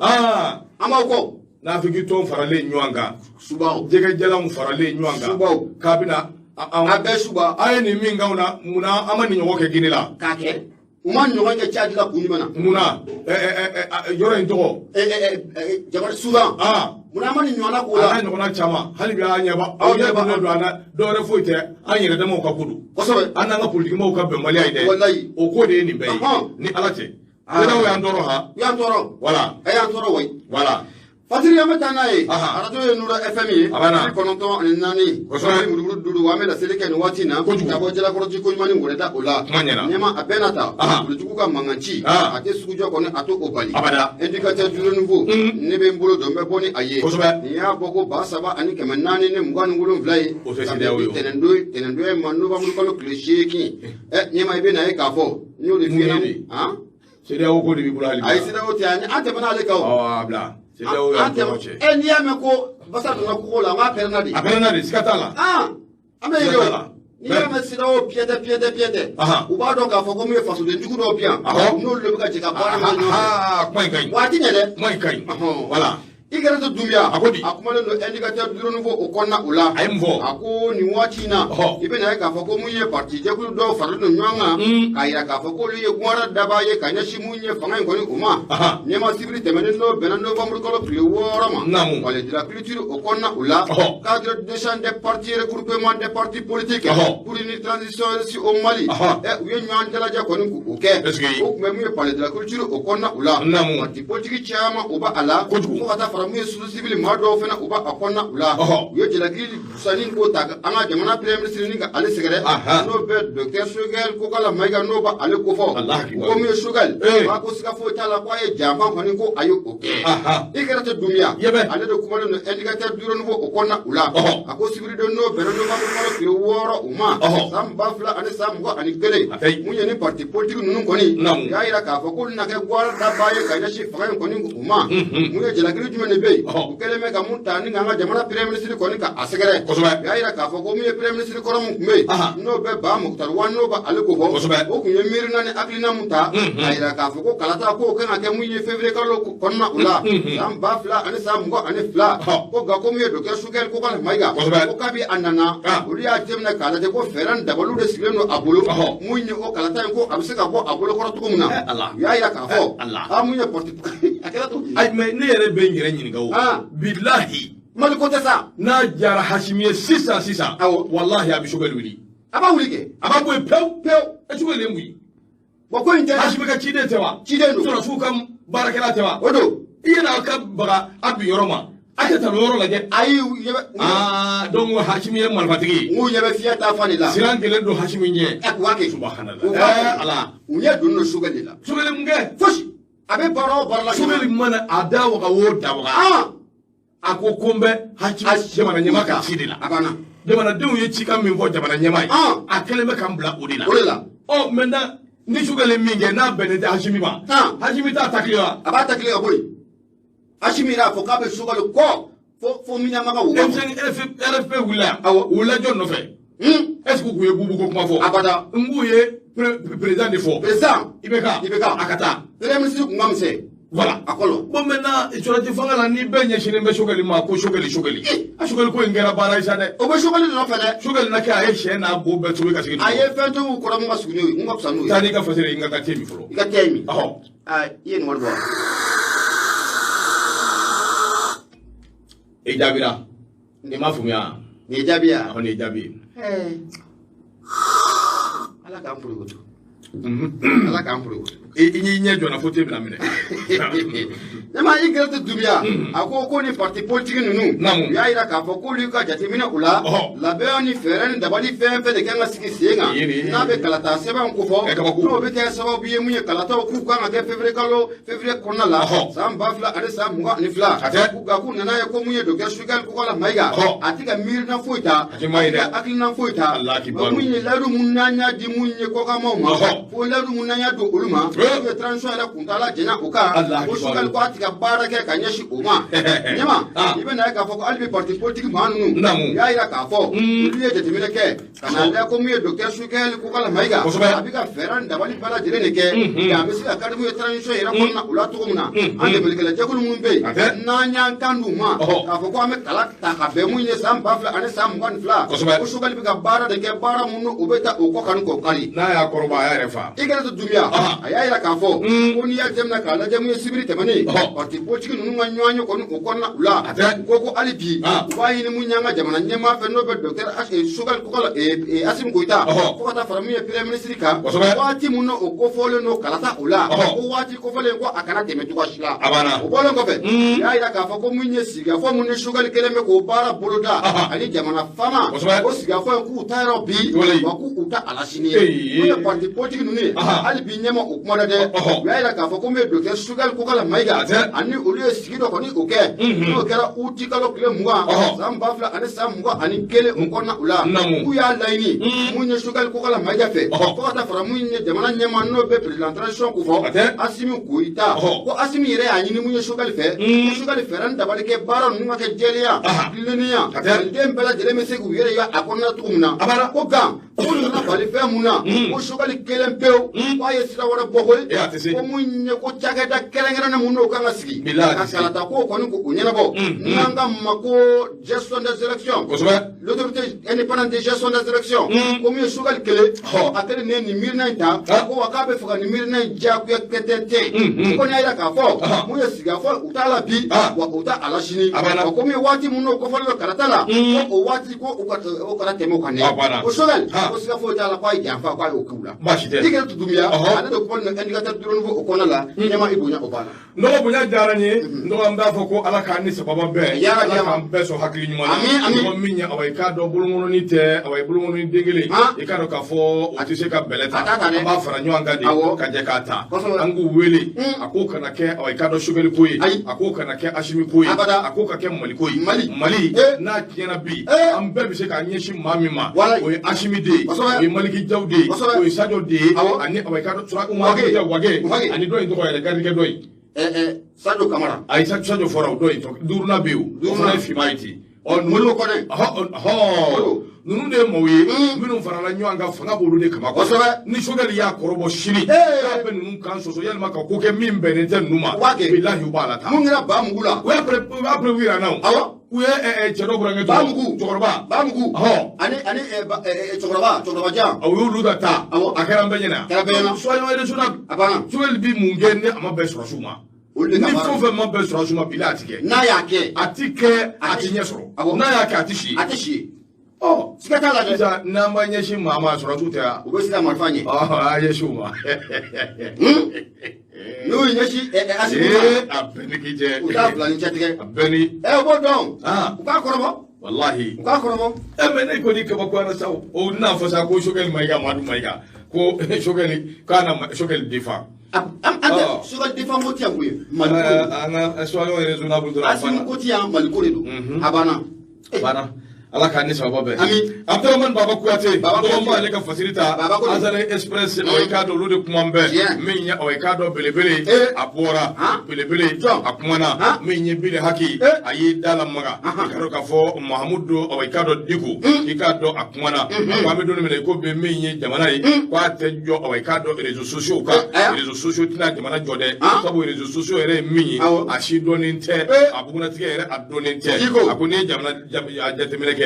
An b'aw kɔ. Nafiki tɔn faralen ɲɔgɔn kan. Subaw. Jɛgɛjalanw faralen ɲɔgɔn kan. Subaw. K'a bɛna anw. A bɛɛ suba. A ye nin min k'anw na, munna an ma nin ɲɔgɔn kɛ Guinée la? K'a kɛ. U ma ɲɔgɔn kɛ Tchad la kun jumɛn na? Munna yɔrɔ in tɔgɔ? Jamana Soudan. Munna an ma nin ɲɔgɔnna k'o A la? n'a ɲɔgɔnna caman, hali bi an ɲɛ b'a aw ɲɛ b'a don an na, dɔwɛrɛ foyi tɛ, an yɛrɛ damaw ka ko don. An n'an ka politikimɔgɔw ka bɛnbaliya ye dɛ. Walayi. O ko de ye nin bɛɛ ye. Ni Ala cɛ. CEDEAO y'an tɔɔrɔ han. U y'an tɔɔrɔ. Voilà. A y'an tɔɔrɔ wayi. Voilà. Fatiri, an bɛ taa n'a ye. Arajo ye Nura FM ye. A banna. 94. Murumuru duuru, an bɛ laseli kɛ nin waati in na. Kojugu. Ka bɔ Jalakɔrɔji ko ɲuman ni wɛrɛda o la. Kuma ɲɛna. Ɲɛma a bɛɛ n'a ta. Politigiw ka mankan ci. A tɛ sugujɔ kɔni, a t'o bali. Abada. Indicateur du renouveau. Ne bɛ n bolo don, n bɛ bɔ ni a ye. Nin y'a bɔ ko 3427 ye. O tɛ CEDEAO ye o. Tɛnɛndon, tɛnɛndon in ma novembre kalo tile 8. Ɲɛma, i bɛ na ye k'a fɔ n y'o de f'i Mun ye ɲɛna. de? CEDEAO ko de b'i bolo hali bi. Ayi, CEDEAO tɛ, an tɛmɛna ale kan o. Ɔ, a bila. CEDEAO y'an tɔɔrɔ cɛ. N'i y'a mɛn ko basa donna kogo la, an b'a pɛrɛnna de. A pɛrɛnna de, siga t'a la. An bɛ Siga yen t'a o. la. N'i y'a mɛn CEDEAO piyɛtɛ piyɛtɛ piyɛtɛ. U b'a dɔn k'a fɔ ko mun ye fasoden jugu dɔw bi yan. N'olu de bɛ ka jɛ ka baara kɛ ɲɔgɔn fɛ. Kuma in ka ɲi. Wa a ti ɲɛ dɛ. Kuma in ka ɲi. Voilà. I kɛra to Dunbiya. A ko di? A kumalen don indicateur du renouveau o kɔnɔna o la. A ye mun fɔ? A ko nin waati in na. I bɛna ye k'a fɔ ko mun ye parti jɛkulu dɔw faralen don ɲɔgɔn kan. K'a yira k'a fɔ k'olu ye guwara daba ye ka ɲɛsin mun ye fanga in kɔni o ma. Ɲɛma, sibiri tɛmɛnen n'o bɛnna novembre kalo tile 6 ma. Palais de la culture o kɔnɔna o la. Cadre d'échange des partis, regroupement des partis politiques. Pour une transition réussie au Mali. U ye ɲɔgɔn dalajɛ kɔni k'o kɛ. Est-ce que. O tun bɛ mun ye palais de la culture o kɔnɔna o la. Parti politique caman o b'a la. Kojugu. Fo ka taa fara mun ye société civile maa dɔw fana u b'a a kɔnɔna u la. U ye jalaki sanni ko ta an ka jamana premier ministre ni ka ale sɛgɛrɛ. N'o bɛ docteur Choguel Kokalla Maïga, n'o b'a ale kofɔ. Alahi U ko mun ye Choguel. Ee. A ko siga foyi t'a la k'a ye janfa kɔni, ko a ye o kɛ. I kɛra tɛ Dunbiya. Yɛbɛ. Ale de kumalen don indicateur du renouveau o kɔnɔna u la. A ko sibiridon n'o bɛnna novembre kalo tile 6 o ma. San 2021. A tɛ. Mun ye ni parti politique ninnu kɔni. Naamu. U y'a yira k'a fɔ k'olu na kɛ guwara daba ye ka ɲɛsin fanga in kɔni u ma. Mun ye jalakili jumɛn de bɛ yen? U kɛlen bɛ ka mun ta ni k'an ka jamana premier ministre kɔni ka a sɛgɛrɛ. U y'a yira k'a fɔ ko mun ye premier ministre kɔrɔ mun tun bɛ yen. N'o bɛ Ba Moctar Ouane, n'o b'ale ko fɔ. O tun ye miirina ni hakilina mun ta. K'a yira k'a fɔ ko kalata k'o kan ka kɛ mun ye février kalo kɔnɔna o la. San 2022. Ko nka ko mun ye docteur Choguel Kokalla Maïga. Ko kabi a nana. Olu y'a jateminɛ k'a lajɛ ko fɛɛrɛ ni dabaliw de sigilen don a bolo. Mun ye o kalata in ko a bɛ se ka bɔ a bolo kɔrɔ cogo min na. Ala. U y'a yira k'a fɔ. Ala. Mun ye parti a kɛra cogo di? Ayi, mais ne yɛrɛ bɛ n yɛrɛ ɲininka o. Bilahi. Mali ko tɛ sa. N'a diyara Hasimi ye sisan sisan. Awɔ. Walahi a bɛ Choguel wuli. A b'a wuli kɛ. A b'a bɔ yen pewu. Pewu. E Choguel ye mun ye? Wa ko in tɛ. Hasimi ka ciden tɛ wa? Ciden don. Sɔrɔsiw ka baarakɛla tɛ wa? O don. I yɛrɛ ka baga a bin yɔrɔ ma. A tɛ tanu yɔrɔ lajɛ. Ayi, u ɲɛ bɛ. Donc Hasimi ye marifatigi ye. N k'u ɲɛ bɛ fiɲɛ ta fan de la. Siran kelen don Hasimi ɲɛ. Ɛ, u b'a kɛ. Subhanallah. U b'a kɛ. Ala. U ɲɛ don don Choguel de la. Choguel mun kɛ? Fosi. A bɛ baara o baara la. Choguel mana a da waga o da waga. A ko ko n bɛ Hasimi jamana ɲɛmaa ka ci de la. A banna. Jamanadenw ye cikan min fɔ jamana ɲɛmaa ye. A kɛlen bɛ ka n bila o de la. O de la. Ɔ, maintenant ni Choguel ye min kɛ n'a bɛnnen tɛ Hasimi ma. Hasimi t'a takile wa? A b'a ta kile ka bɔ yen. Hasimi yɛrɛ y'a fɔ k'a bɛ Choguel kɔ fo Miɲanbaga wo. M5 RFP wulila yan. Awɔ. U wulila jɔn nɔfɛ? Est ce que u ye Boubou ko kuma fɔ? Abada. N k'u ye président de fɔ. Président. IBK. IBK. A ka taa. Premier ministre kun ka misɛn. Voilà. A kɔlɔ. Bon, maintenant sɔrɔti fanga la, ni bɛɛ ɲɛsinnen bɛ Choguel ma ko Choguel Choguel. A Choguel ko in kɛra baara ye sa dɛ. O bɛ Choguel de nɔfɛ dɛ. Choguel na kɛ a ye sɛ n'a bo bɛɛ tobi ka sigi. A ye fɛn tobi kɔrɔ mun ka surun n'o ye, mun ka fisa n'o ye. Taa n'i ka fasere ye, n ka te min fɔlɔ. I ka te min. Ɔhɔ. Aa, i ye nin wari bɔ wa? I jaabira. I m'a faamuya. Nin ye jaabi ya? Ɔhɔ, nin ye jaabi ye. Ala k'an porokoto. Ala k'an porokoto. I y'i ɲɛ jɔna fo te bɛna minɛ. Ne ma i gɛrɛ tɛ Dunbiya. A ko ko ni parti politique ninnu. Naamu. U y'a yira k'a fɔ k'olu ka jateminɛ u la. Labɛn ni fɛɛrɛ ni dabali fɛn fɛn de kan ka sigi sen kan. Yiri. N'a bɛ kalata sɛbɛn kofɔ. Ɛ, kabako. N'o bɛ kɛ sababu ye mun ye kalataw k'u kan ka kɛ février kalo février kɔnɔna la. San 2022. A tɛ. K'u nka k'u nana ye ko mun ye docteur Choguel Kokalla Maïga. A tɛ ka miirina foyi ta. A tɛ maa ye dɛ. A tɛ ka hakilina foyi ta. Alahi kibaru. Mun ye layidu mun n'an y'a di mun ye kɔkanmaw ma. Fo layidu mun n'an y'a don olu ma. N'u ye transition yɛrɛ kuntaala janya o kan, ko Choguel ko a ti ka baara kɛ ka ɲɛsin o ma. Ɲɛma, i bɛ na ye k'a fɔ ko hali bi parti politique maa ninnu, u y'a yira k'a fɔ olu ye jateminɛ kɛ ka na lajɛ ko mun ye docteur Choguel Kokalla Maïga, a bɛ ka fɛɛrɛ ni dabali bɛɛ lajɛlen de kɛ, nka a bɛ se ka kari mun ye transition yɛrɛ kɔnɔna o la cogo min na. An dɛmɛlikɛla jɛkulu minnu bɛ yen, n'an y'an kan d'u ma k'a fɔ ko an bɛ kala ta ka bɛn mun ye san 2022, ko Choguel bɛ ka baara de kɛ, baara minnu o bɛ taa o kɔ kan k'o kari. N'a y'a kɔrɔbɔ a y'a yɛrɛ fa. I kɛra to Dunbiya, a y'a yira k'a fɔ ko n'i y'a jateminɛ k'a lajɛ mun ye sibiri tɛmɛnen, parti politique ninnu ka ɲɔgɔn ye kɔni o kɔnɔna u la, u ko ko hali bi u b'a ɲini mun y'an ka jamana ɲɛmaa fɛ, n'o bɛ docteur Choguel Kokalla Assimi Goïta, fo ka taa fara mun ye premier ministre kan, waati mun na o kofɔlen don kalata o la, ko waati kofɔlen ko a kana tɛmɛ cogoya si la. O bɔlen kɔfɛ, u y'a yira k'a fɔ ko mun ye sigikafɔ mun ni Choguel kɛlen bɛ k'o baara boloda ani jamana faama, o sigikafɔ in k'u ta yɔrɔ bi, wa k'u ta a la sini ye. Mun ye parti politique ninnu ye, hali bi ɲɛma o kuma dɛ, u y'a yira k'a fɔ ko mun ye docteur Choguel Kokalla Maïga ani olu ye sigi dɔ kɔni o kɛ, n'o kɛra uti kalo tile 20 san 2021 o kɔnɔna o la, k'u y'a laɲini mun ye Choguel Kokalla Maïga fɛ, fo ka taa fara mun ye jamana ɲɛmaa n'o bɛ président transition ko fɔ Assimi Goïta, ko Assimi yɛrɛ y'a ɲini mun ye Choguel fɛ, ko Choguel fɛɛrɛ ni dabali kɛ baara ninnu ka kɛ jɛlenya, tilennenya, maliden bɛɛ lajɛlen bɛ se k'u yɛrɛ ye a kɔnɔna cogo min na. Ko gan ko nana bali fɛn mun na, ko Choguel kelen pewu k'a ye sira wɛrɛ bɔ koyi, ko mun ye ko cakɛda kɛrɛnkɛrɛnnen mun n'o kan ka sigi ka kalata ko kɔni k'o ɲɛnabɔ, n'an ka ma ko gestion des élections, l'autorité indépendante de gestion des élections, ko mun ye Choguel kelen a kelen ne nin miirina in ta, ko wa k'a bɛ fɛ ka nin miirina in diyagoya kɛtɛntɛn. Ko kɔni y'a yira k'a fɔ mun ye sigikafɔ u t'a la bi, wa u t'a a la sini, wa ko mun ye waati mun n'o kofɔlen don kalata la, ko o waati ko o kana tɛmɛ o kan dɛ. Ko Choguel ko siga foyi t'a la k'a ye janfa k'a y'o k'u la. I kɛra Dunbiya, ale de kuma indicateur du renouveau o kɔnɔna la, ɲɛma i bonya o banna. Nɔgɔ bonya diyara n ye, nɔgɔ an b'a fɔ ko Ala k'an ni sababa bɛn, Ala k'an bɛɛ sɔn hakili ɲuman na. Nɔgɔ min ye awa i k'a dɔn bolokɔnɔni tɛ, awa i bolokɔnɔni den kelen, i k'a dɔn k'a fɔ o tɛ se ka bɛlɛ ta, an b'a fara ɲɔgɔn kan de ka jɛ k'a ta. An k'u wele, a k'o kana kɛ awa i k'a dɔn Choguel ko ye, a k'o kana kɛ Assimi ko ye, a k'o ka kɛ Mali ko ye. Mali n'a tiɲɛna bi, an bɛɛ bɛ se k'an ɲɛsin maa min ma, o ye Assimi de ye, o ye Maliki Jaw de ye, o ye Sadio de ye, ani awa i k'a dɔn Wage, ani dɔ in tɔgɔ yɛrɛ garijɛgɛ dɔ in. Sadio Kamara. Ayi, Sadio fɔra o dɔ in duurunan bɛ yen, o fana ye finman ye ten. Modibo Kɔnɛ. Ninnu de ye maaw ye minnu farala ɲɔgɔn kan, fanga b'olu de kama. Kosɛbɛ. Ni Choguel y'a kɔrɔbɔ sini, k'a bɛ ninnu kan sɔsɔ yalima ka ko kɛ min bɛnnen tɛ ninnu ma, bilahi u b'a la ta. Mun kɛra Bamugu la? U y'a prévu yira n na o. Awɔ. U ye cɛ dɔ burankɛ Bamugu. Cɛkɔrɔba. Bamugu. Ani cɛkɔrɔba jan. U y'olu da ta. Awɔ. A kɛra an bɛɛ ɲɛna. Kɛra bɛɛ ɲɛna. Soyons raisonnables. A banna. Choguel bi mun kɛ ni a ma bɛn sɔrɔsiw ma? Ni fɛn o fɛn ma bɛn sɔrɔsiw ma, bilahi a ti kɛ. N'a y'a kɛ. A ti kɛ, a ti ɲɛ sɔrɔ. N'a y'a kɛ, a ti si. A ti si. Ɔ siga t'a la dɛ. Sisan n'an b'a ɲɛsin maa ma, sɔrɔsiw tɛ yan. U bɛ se ka marifa ɲɛ. Ɔ a ɲɛsin u ma. N'u y'u ɲɛsin Assimi ma. A bɛɛ ni k'i jɛ. U t'a bila ni cɛtigɛ. A bɛɛ ni. U b'o dɔn. U k'a kɔrɔbɔ. Walahi. U k'a kɔrɔbɔ. Mais ne kɔni kabakoyara sa o n'a fɔ sa ko Choguel Maïga, Madu Maïga, ko Choguel k'a na Choguel défend. An tɛ Choguel défend ko ti yan koyi. Mali ko de don. An ka soyons raisonnables dɔrɔn. Assimi ko ti yan, Mali ko de don. A banna. A banna. Ala k'an ni sababa bɛn. Ami. Abdramane Baba Kuyate. Baba Kuyate. Dɔgɔn b'ale ka fasiri ta. Baba Kuyate. Azare Express o i k'a dɔn olu de kuma bɛɛ. Min ye o i k'a dɔn belebele. A bɔra. Belebele. A kumana. Min ye Bile Haki. A y'i da lamaga. I k'a dɔn k'a fɔ Mahamudu o i k'a dɔn Diko. I k'a dɔn a kumana. A ko an bɛ don min na i ko bi min ye jamana ye. K'a tɛ jɔ o i k'a dɔn réseaux sociaux kan. Réseaux sociaux tɛna jamana jɔ dɛ. Sabu réseaux sociaux yɛrɛ ye min ye. A si dɔnnen tɛ. A bugunnatigɛ yɛrɛ a dɔnnen tɛ. A ko n'i ye jamana jateminɛ kɛ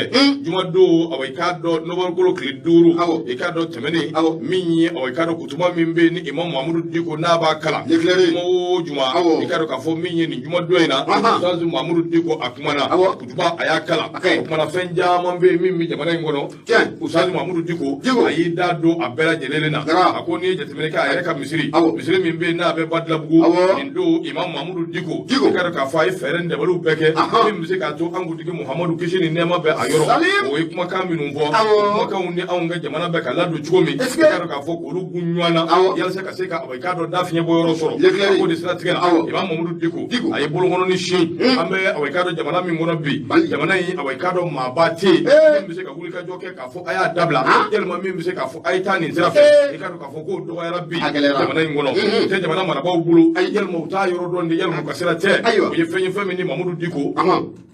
jumadon awa i k'a dɔn nowanburukalo tile 5 i k'a dɔn tɛmɛnen min ye awa i k'a dɔn kutuba min bɛ yen ni Imam Mahamudu Diko n'a b'a kalan juma o juma i k'a dɔn k'a fɔ min ye nin jumadon in na Ustaz Mahamudu Diko a kumana kutuba a y'a kalan o kumana fɛn caman bɛ yen min bɛ jamana in kɔnɔ Ustaz Mahamudu Diko a y'i da don a bɛɛ lajɛlen na a ko n'i ye jateminɛ kɛ a yɛrɛ ka misiri misiri min bɛ yen n'a bɛ Badilabugu nin don Imam Mahamudu Diko i k'a dɔn k'a fɔ a ye fɛɛrɛ ni dabaliw bɛɛ kɛ min bɛ se k'a to an kuntigi Muhamadu kisi ni nɛɛma bɛɛ a a yɔrɔ o ye kumakan minnu fɔ, kumakanw ni anw ka jamana bɛ ka ladon cogo min, i k'a dɔn k'a fɔ k'olu gun ɲɔgɔn na yalasa ka se ka i k'a dɔn da fiɲɛ bɔ yɔrɔ sɔrɔ. A ko de siratigɛ la, Imam Mamudu Diko a ye bolokɔnɔni sin. An bɛ i k'a dɔn jamana min kɔnɔ bi, jamana in, i k'a dɔn maaba tɛ yen min bɛ se ka wuli ka jɔ kɛ k'a fɔ a y'a dabila, yalima min bɛ se k'a fɔ a ye taa nin sira fɛ. I k'a dɔn k'a fɔ k'o dɔgɔyara bi jamana in kɔnɔ, u tɛ jamana marabaaw bolo, yalima u t'a yɔrɔ dɔn de, yalima u ka sira tɛ. O ye fɛn ye, fɛn min ni Mamudu Diko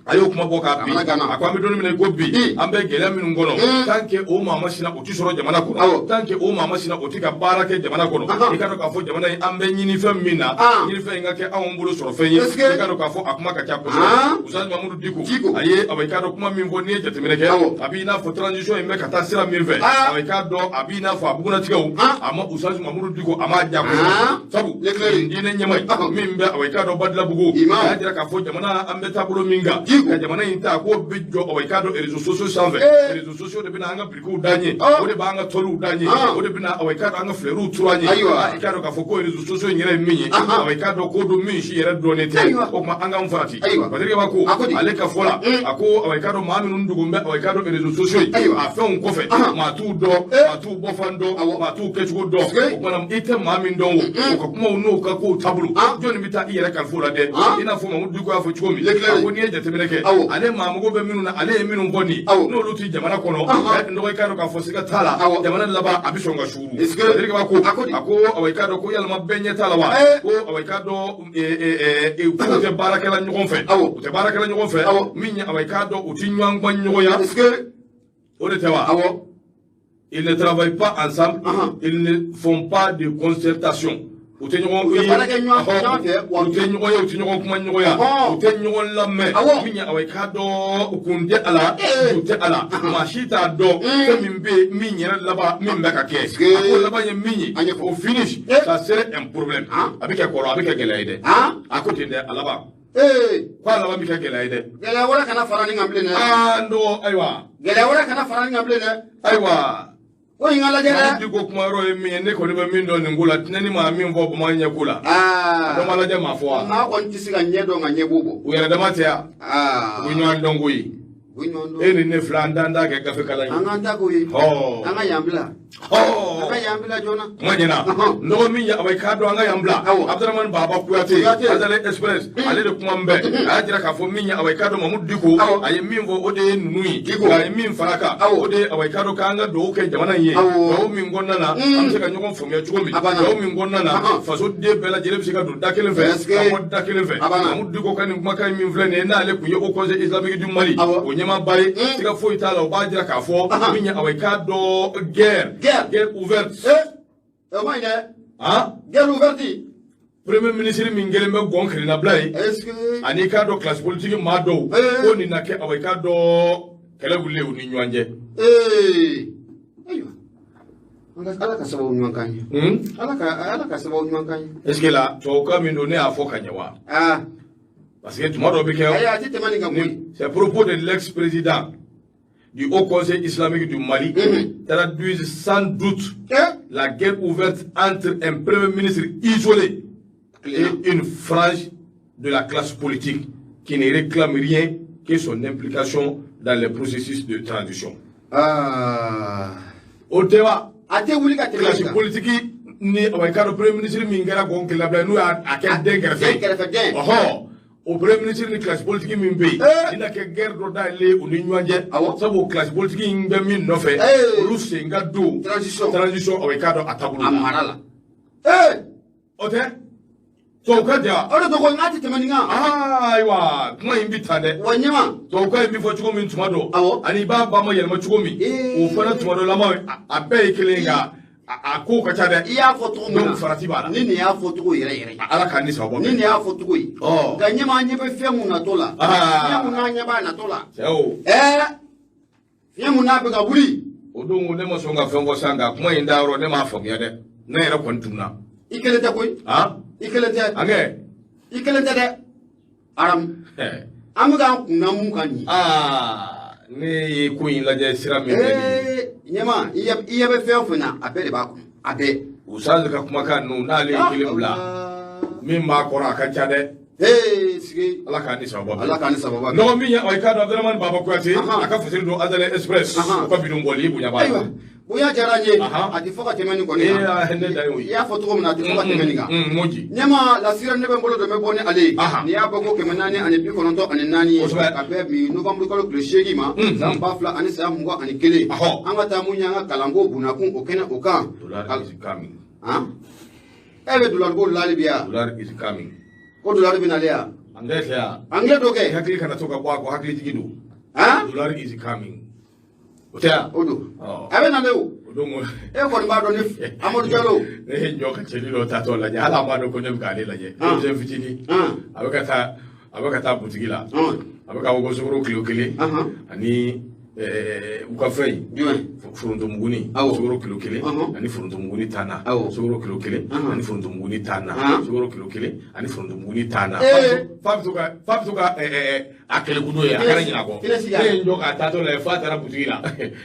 a y'o kuma bɔ k'a bin. A ko an bɛ don min na i ko bi, an bɛ gɛlɛya minnu kɔnɔ, tant que o maa masina o ti sɔrɔ jamana kɔnɔ, tant que o maa masina o ti ka baara kɛ jamana kɔnɔ, i k'a dɔn k'a fɔ jamana in, an bɛ ɲinifɛn min na, ɲinifɛn in ka kɛ anw bolo sɔrɔ fɛn ye. I k'a dɔn k'a fɔ a kuma ka ca kosɛbɛ. Ustaz Mamudu Diko a ye, i k'a dɔn, kuma min fɔ, n'i ye jateminɛ kɛ, a b'i n'a fɔ transition in bɛ ka taa sira min fɛ, i k'a dɔn a b'i n'a fɔ a bugunnatigɛw a ma Ustaz Mamudu Diko a m'a diya kosɛbɛ, sabu diinɛ ɲɛmaa in min bɛ, i k'a dɔn, Badilabugu, a y'a jira k'a fɔ jamana, an bɛ taabolo min kan, ka jamana in ta k'o bɛ jɔ, i k'a dɔn, réseaux sociaux sanfɛ. Réseaux sociaux de bɛna an ka birikiw d'an ye, o de b'an ka tɔliw d'an ye, o de bɛna, i k'a dɔn, an ka flɛriw turu an ye. I k'a dɔn k'a fɔ ko réseaux sociaux in yɛrɛ ye min ye, i k'a dɔn ko don min si yɛrɛ dɔnnen tɛ. O tuma an k'an farati. Patrick b'a ko ale ka fɔ la, a ko, i k'a dɔn, maa minnu dogo bɛ, i k'a dɔn, réseaux sociaux in a fɛnw kɔfɛ, maa t'u dɔn, maa t'u bɔfan dɔn, maa t'u kɛcogo dɔn. O tuma i tɛ maa min dɔn, o ka kumaw n'o ka kow taabolo, jɔnni bɛ taa i yɛrɛ kalifa o la dɛ? I n'a fɔ Mamudu Diko y'a fɔ cogo min, a ko n'i ye jateminɛ kɛ, ale maa mago bɛ minnu na, ale ye minnu fɔ nin, n'olu tɛ jamana kɔnɔ, dɔgɔ, i k'a dɔn k'a fɔ siga t'a la, jamana laban a bɛ sɔn ka suuru. Patrick b'a ko a ko, i k'a dɔn ko yalima bɛɛ ɲɛ t'a la wa? Ko, i k'a dɔn, k'u tɛ baarakɛla ɲɔgɔn fɛ, u tɛ baarakɛla ɲɔgɔn fɛ min ye, i k'a dɔn, u tɛ ɲɔgɔn gan ɲɔgɔnya, o de tɛ wa? Ils ne travaillent pas ensemble, ils ne font pas de concertation. U tɛ ɲɔgɔn ye, u tɛ ɲɔgɔn ye, u tɛ ɲɔgɔn kuma ɲɔgɔnya, u tɛ ɲɔgɔn lamɛn. Min ye, i k'a dɔn, kun tɛ a la, kun tɛ a la, maa si t'a dɔn fɛn min bɛ yen, min yɛrɛ laban min bɛ ka kɛ. A ko laban ye min ye, au finish ça serait un problème. A bɛ kɛ kɔrɔ, a bɛ kɛ gɛlɛya ye dɛ. A ko ten dɛ, a laban ko a laban bɛ kɛ gɛlɛya ye dɛ. Gɛlɛya wɛrɛ kana fara nin kan bilen dɛ. Aa, n dɔgɔ, ayiwa. Gɛlɛya wɛrɛ kana fara nin kan bilen dɛ. Ayiwa. Ko in ka lajɛ dɛ. Diko kuma yɔrɔ ye min ye, ne kɔni bɛ min dɔn nin ko la, tɛnɛni maa min fɔ bama ɲɛ ko la. A dɔ ma lajɛ maa fɔ wa? Maa kɔni tɛ se ka ɲɛ dɔn ka ɲɛ b'o bɔ. U yɛrɛ dama tɛ yan. U bɛ ɲɔgɔn dɔn koyi. E ni ne fila, an t'an ta kɛ gafe kalan ye. An k'an ta k'o ye. An ka yan bila. An ka yan bila joona. Kuma ɲɛna. N dɔgɔ min ye, i k'a dɔn, an ka yan bila. Abdramane Baba Kuyate, Azale Express, ale de kuma n bɛɛ. A y'a jira k'a fɔ min ye, i k'a dɔn, Mamudu Diko, a ye min fɔ, o de ye ninnu ye. Nka a ye min fara kan, o de ye, i k'a dɔn, k'an ka dugawu kɛ jamana in ye. Dugawu min kɔnɔna na, an bɛ se ka ɲɔgɔn faamuya cogo min. Dugawu min kɔnɔna na, faso den bɛɛ lajɛlen bɛ se ka don da kelen fɛ, ka bɔ da kelen fɛ. Mamudu Diko ka nin kumakan in min filɛ nin ye, n'ale tun ye Haut Conseil islamique du Mali, o ɲɛmaaba ye, siga foyi t'a la, o b'a jira k'a fɔ min ye, i k'a dɔn, guerre guerre ouverte. O ma ɲi dɛ. Han. Guerre ouverte. Premier ministre min kɛlen bɛ gɔn kirinabila ye, ani i k'a dɔn, classe politique maa dɔw, ko nin na kɛ, i k'a dɔn, kɛlɛ wulilen u ni ɲɔgɔn cɛ. Ayiwa, Ala ka sababu ɲuman k'an ye. Ala ka sababu ɲuman k'an ye. Est ce que la tubabukan min don, ne y'a fɔ ka ɲɛ wa? Parce que tuma dɔ bɛ kɛ. Ayi, a tɛ tɛmɛ nin kan koyi. C'est propos de l'ex-président du Haut Conseil islamique du Mali traduisent sans doute la guerre ouverte entre un premier ministre isolé et une frange de la classe politique qui ne réclame rien que son implication dans les processus de transition. O tɛ wa? A tɛ wuli ka tɛmɛ. Classe politique ni, i k'a dɔn, premier ministre min kɛra gɔn kelabila ye, n'u y'a kɛ den kɛrɛfɛ ye. Den kɛrɛfɛ den. Ɔhɔn. O premier ministre ni classe politique min bɛ yen, i na kɛ guerre dɔ dayɛlɛn u ni ɲɔgɔn cɛ. Sabu classe politique in bɛ min nɔfɛ, olu sen ka don transition transition, i k'a dɔn, a taabolo la. A mara la. O tɛ tubabukan tɛ wa? O de ko n k'a tɛ tɛmɛ nin kan. Ayiwa, kuma in bɛ tan dɛ. Wa ɲɛma. Tubabukan in bɛ fɔ cogo min tuma dɔ, ani i b'a ba ma yɛlɛma cogo min, o fana tuma dɔ lama, a bɛɛ ye kelen ye, nka a ko ka ca dɛ. I y'a fɔ cogo min na. Donc farati b'a la. Ni nin y'a fɔ cogo yɛrɛ yɛrɛ ye. Ala k'an ni sababu. Ni nin y'a fɔ cogo ye. Nka ɲɛma, an ɲɛ bɛ fɛn mun natɔ la. Fiɲɛ mun n'an ɲɛ b'a natɔ la. Cɛw. Fiɲɛ mun n'a bɛ ka wuli. O don ne ma sɔn ka fɛn fɔ sisan, nka kuma in da yɔrɔ, ne m'a faamuya dɛ. Ne yɛrɛ kɔni tununa. I kelen tɛ koyi. I kelen tɛ. An kɛ. I kelen tɛ dɛ. Aramu. An bɛ k'an kunna mun kan nin ye. Ne ye ko in lajɛ sira min fɛ nin ye. Ɲɛma, i ɲɛ bɛ fɛn o fɛn na, a bɛɛ de b'a kɔnɔ, a bɛɛ. Usazi ka kumakan ninnu, n'ale ye kelen bila, min b'a kɔrɔ, a ka ca dɛ. Hey, sigi. Ala k'an ni sababa bɛn. Ala k'an ni sababa bɛn. Nɔgɔ min ye, i k'a dɔn Abdramane Baba Kuyate, Ahan. a ka fasiri don Azalaï Express, Ahan. o ka bidon bɔli bonya b'a la. Ayiwa, bonya diyara n ye. Ahan. A tɛ fɔ ka tɛmɛ nin kɔni Ee, kan. ah, ne dan y'o ye. I y'a fɔ cogo min na, a tɛ fɔ ka tɛmɛ nin kan. Moji. Ɲɛma lasira, ne bɛ n bolo don, n bɛ bɔ ni ale ye. Ahan. N'i y'a bɔ ko 494 ye. Kosɛbɛ. Ka bɛn bi novembre kalo tile 8 ma, san 2021. An ka taa mun ye an ka kalanko bunakun o kɛnɛ o kan. Dollar is coming. Han? E bɛ dollar ko la hali bi yan? Dollar is coming. Ko dollar bɛ nalen yan? Anglais tɛ yan. Anglais dɔ kɛ. Hakili kana to ka bɔ a kɔ, hakili jigin don. Han? Dollar is coming. O tɛ yan? O don. Ɔ. A bɛ nalen o. O don ko. E kɔni b'a dɔn ni Amadu Jalo. Ne ye ɲɔ ka cɛnin dɔ tatɔ lajɛ, hali a m'a dɔn ko ne bɛ k'ale lajɛ. Ah. Denmisɛn fitinin. Han. A bɛ ka taa butigi la. Han. A bɛ ka fɔ ko sukaro kilo 1. Ahan. Ani u ka fɛn in. Jumɛn? Forontomuguni. Awɔ. Sukaro kilo 1. Ɔhɔn. Ani forontomuguni tan na. Awɔ. Sukaro kilo 1. Ɔhɔn. Ani forontomuguni tan na. Ɔhɔn. Sukaro kilo 1 ani forontomuguni tan na. Ee. Fa bɛ to ka a kɛlɛkundo ye, a kana ɲinɛ a kɔ. Kelen sigi a. Ne ye n jɔ k'a taatɔ lajɛ f'a taara butigi la.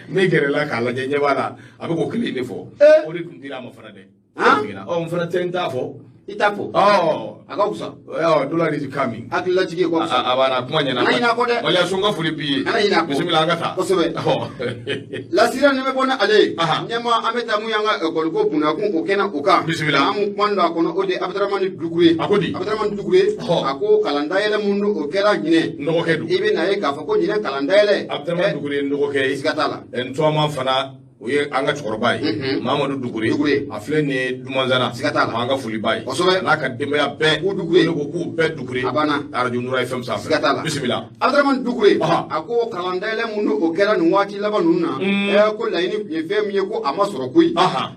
Ne gɛrɛla k'a lajɛ, ɲɛ b'a la, a bɛ k'o kelen de fɔ. Ee. O de tun dira a ma fana dɛ. Han? Butigi la. Ɔ, n fana tɛ n t'a fɔ. I t'a fɔ. Ɔ. A ka fisa. Ɔ, dollar is coming. Hakililajigi ye, ka fisa. A banna, kuma ɲɛna. Kana ɲinɛ a kɔ dɛ. Maliya sun ka foli b'i ye. Kana ɲinɛ a kɔ. Bisimila, an ka taa. Kosɛbɛ. Ɔ. Lasira, ni bɛ bɔ ni ale ye. Ahan. Ɲɛma, an bɛ taa mun y'an ka ekɔli ko bunakun o kɛnɛ o kan. Bisimila. An mun kuma don a kɔnɔ, o de ye Abdramane Dukure. A ko di? Abdramane Dukure. Ɔhɔ. A ko kalan dayɛlɛ mun don o kɛra ɲinɛ. N dɔgɔkɛ don. I bɛ na ye k'a fɔ ko ɲinɛ kalan dayɛlɛ. Abdramane Dukure ye n dɔgɔkɛ ye. Siga t'a la. N tɔgɔma fana, o ye an ka cɛkɔrɔba ye. Mamadu Dukure. Dukure. A filɛ nin ye Dumanzana. Siga t'a la. An ka foli b'a ye. Kosɛbɛ. A n'a ka denbaya bɛɛ. K'u Dukure. Ne ko k'u bɛɛ Dukure. A banna. Arajo Nura FM sanfɛ. Siga t'a la. Bisimila. Abdramane Dukure. Ɔhɔ. A ko kalan dayɛlɛ mun don o kɛra nin waati laban ninnu na. Ɛ, ko laɲini tun ye fɛn min ye, ko a ma sɔrɔ koyi.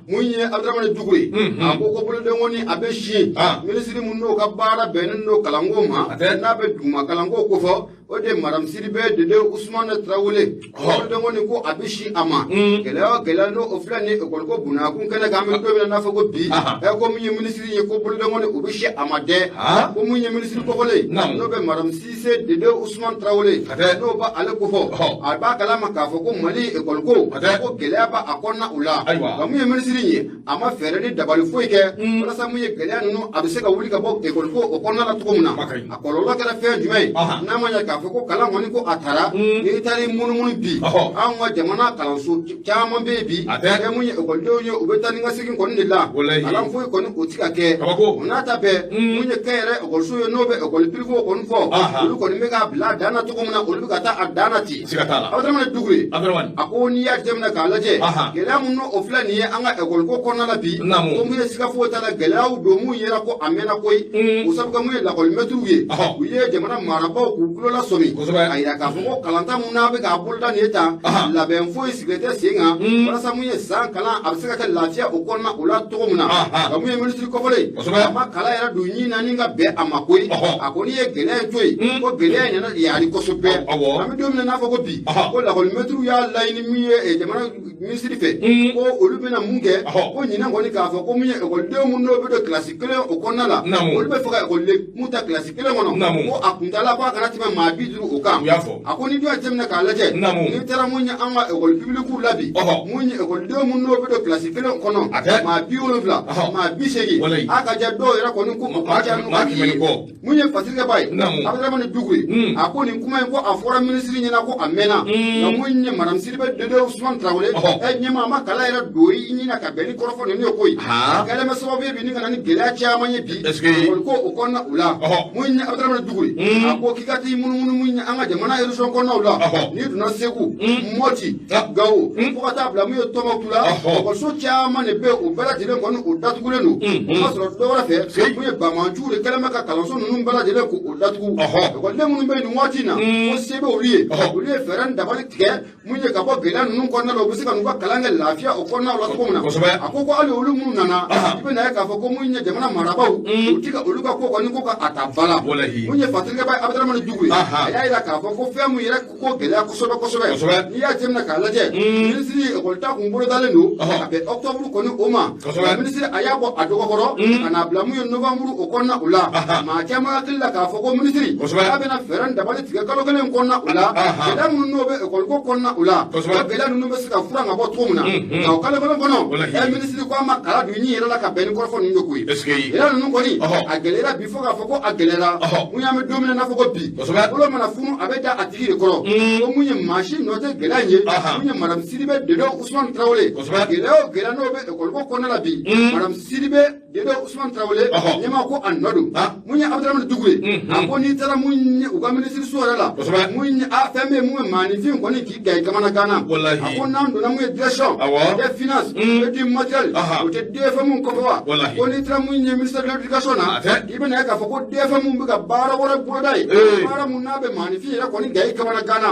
Mun ye Abdramane Dukure. A ko bolodenkɔni a bɛ sin. Ah. Minisiri mun n'o ka baara bɛnnen don kalanko ma. A tɛ. N'a bɛ duguma kalanko kofɔ, o de ye Madame Sidibe Dede Usumane Tarawele. Bolodenkɔni ko a bɛ sin a ma. Gɛlɛya o gɛlɛya n'o o filɛ nin ye ekɔli ko bunakun kɛnɛ kan, an bɛ don min na n'a fɔ ko bi. Ahan. Ɛ, ko min ye minisiri ye, ko bolodenkɔni o bɛ sin a ma dɛ. Ah. Ko mun ye minisiri kɔkɔlen. Naamu. N'o bɛ Madame Sise Dede Usumane Tarawele. A tɛ. N'o b'ale kofɔ. Ɔhɔ. A b'a kalama k'a fɔ ko Mali ekɔli ko. A tɛ. Ko gɛlɛya b'a a kɔnɔna o la. Ayiwa. Nka mun ye minisiri ye, a ma fɛɛrɛ ni dabali foyi kɛ walasa mun ye gɛlɛya ninnu a bɛ se ka wuli ka bɔ ekɔli ko o kɔnɔna la cogo min na. Ma ka ɲi. A kɔlɔlɔ kɛra fɛn jumɛn ye? Ahan. N'a ma ɲɛ k'a fɔ ko kalan kɔni ko a taara, n'i taara i munumunu bi, Ɔhɔ. anw ka jamana kalanso caman bɛ yen bi. A tɛ. Fɛn mun ye ekɔlidenw ye, u bɛ taa ni ka segin kɔni de la. Walahi. Kalan foyi kɔni o ti ka kɛ. Kabako. O n'a ta bɛɛ, mun ye kɛnyɛrɛ ekɔliso ye, n'o bɛ ekɔli pirivew kɔni fɔ, Ahan. olu kɔni bɛ k'a bila a dan na cogo min na, olu bɛ ka taa a dan na ten. Siga t'a la. Abdramane Dukure. Abdramane. A ko n'i y'a jateminɛ k'a lajɛ, Ahan. gɛlɛya mun n'o o filɛ nin ye an ka ekɔli ko kɔnɔna la bi, Naamu. ko mun ye siga foyi t'a la, gɛlɛyaw don mun yera ko a mɛnna koyi. O sabu kɛ mun ye lakɔlimɛtiriw ye, Ɔhɔ. u ye jamana marabaaw k'u tulo lasɔmi. Kosɛbɛ. A yira k'a fɔ ko kalanta mun n'a bɛ k'a boloda nin ye tan, Ahan. labɛn foyi sigilen tɛ sen kan walasa mun ye san kalan a bɛ se ka kɛ lafiya o kɔnɔna o la cogo min na. Ahan. Nka mun ye minisiri kɔfɔlen, Kosɛbɛ. a ma kalan yɛrɛ don ɲin na ni ka bɛn a ma koyi. Ɔhɔ. A ko n'i ye gɛlɛya in to yen, ko gɛlɛya in nana yari kosɛbɛ. Awɔ. An bɛ don min na n'a fɔ ko bi, Ɔhɔ. ko lakɔlimɛtiriw y'a laɲini min ye jamana minisiri fɛ, ko olu bɛna mun kɛ, Ɔhɔ. ko ɲinan kɔni k'a fɔ ko mun ye ekɔliden mun n'o bɛ don kilasi kelen o kɔnɔna la, Naamu. olu bɛ fɛ ka ekɔliden mun ta kilasi kelen kɔnɔ, Naamu. ko a kuntala ko a kana tɛmɛ maa 50 o kan. U y'a fɔ. A ko ni dun y'a jateminɛ k'a lajɛ, Naamu. n'i taara mun ye an ka ekɔli pibilikiw la bi, Ɔhɔ. mun ye ekɔliden mun n'o bɛ don kilasi kelen kɔnɔ, A tɛ. maa 70, Ɔhɔ. maa 80, Walayi. a ka ja dɔw yɛrɛ kɔni ko o ka ca n'u Maa ka 100 ni ye. kɔ. Mun ye fasilikɛba ye, Naamu. Abdramane Dukure, a ko nin kuma in ko a fɔra minisiri ɲɛna ko a mɛnna. Nka mun ye Madame Sidibe Dede Usumane Tarawele, Ɔhɔ. ɛ ɲɛmaa, a ma kalan yɛrɛ don i ɲin na ka bɛn ni kɔrɔfɔ ninnu ye koyi. Han. A kɛlen bɛ sababu ye bi ni ka na ni gɛlɛya caman ye bi Est-ce que- ekɔli ko o kɔnɔna o la. Ɔhɔ. Mun ye Abdramane Dukure, a ko k'i ka t'i munumunu mun ye an ka jamana région kɔnɔnaw la, Ɔhɔ. n'i donna Segu, Mɔti, Ah. Gawo, fo ka taa bila mun ye Tɔnbɔkutu la, Ɔhɔ. ekɔliso caman de bɛ yen, o bɛɛ lajɛlen kɔni o datugulen don. O ma sɔrɔ dɔ wɛrɛ fɛ, Si. mun ye banbaanciw de kɛlen bɛ ka kalanso ninnu bɛɛ lajɛlen k'o datugu. Ɔhɔ. Ekɔliden minnu bɛ yen nin waati in na, ko se bɛ olu ye, Ɔhɔ. olu ye fɛɛrɛ ni dabali tigɛ mun ye ka bɔ gɛlɛya ninnu kɔnɔna la, u bɛ se ka n'u ka kalan kɛ lafiya o kɔnɔna la cogo min na. Kosɛbɛ. A ko hali olu minnu nana, Ahan. i bɛ na ye k'a fɔ ko mun ye jamana marabaaw, u ti ka olu ka ko kɔni ko ka a ta ba la. Walahi. Mun ye fatilikɛba ye Abdramane Dukure, Ahan. A y'a jira k'a fɔ ko fɛn mun yɛrɛ ko gɛlɛya kosɛbɛ kosɛbɛ, n'i y'a jateminɛ k'a lajɛ, minisiri ekɔli ta kun bolodalen don ka bɛn octobre kɔni o ma. Minisiri a y'a bɔ a dɔgɔkɔrɔ ka n'a bila mun ye novembre o kɔnɔna o la. Maa caman hakili la k'a fɔ ko minisiri k'a bɛna fɛɛrɛ ni dabali tigɛ kalo kelen kɔnɔna o la, gɛlɛya minnu n'o bɛ ekɔli ko kɔnɔna o la, o gɛlɛya ninnu bɛ se ka furan ka bɔ cogo min na. Nka o kalo kelen kɔnɔ, minisiri ko a ma kala don ɲin yɛrɛ la ka bɛn ni kɔrɔfɔ ninnu de ko ye. Gɛlɛya ninnu kɔni a gɛlɛyara bi fo k'a fɔ ko a gɛlɛyara. Mun y'an bɛ don min na n'a fɔ ko bi, bolo mana funu a bɛ da a tigi de kɔrɔ. Ko mun ye maa si nɔ tɛ gɛlɛya in ye, mun ye madame Sidibe Dede Usumani Tarawele. Gɛlɛya o gɛlɛya n'o bɛ ekɔli ko kɔnɔna la bi, madame Sidibe Dede Usumani Tarawele ɲɛmaa ko a nɔ don. Mun ye Abudramani Dukure, a ko n'i taara mun ye u ka minisiriso yɛrɛ la, mun ye a fɛn bɛ yen mun ye maaninfin kɔni k'i ga i kamana gan na. A ko n'an donna mun ye direction des finances et du matériel, o tɛ DFM kɔfɛ wa? Ko n'i taara mun ye ministère de l'éducation na, i bɛna ye k'a fɔ ko DFM bɛ ka baara wɛrɛ boloda yen, baara mun n'a bɛ maaninfin yɛrɛ kɔni ga i kamana gan na.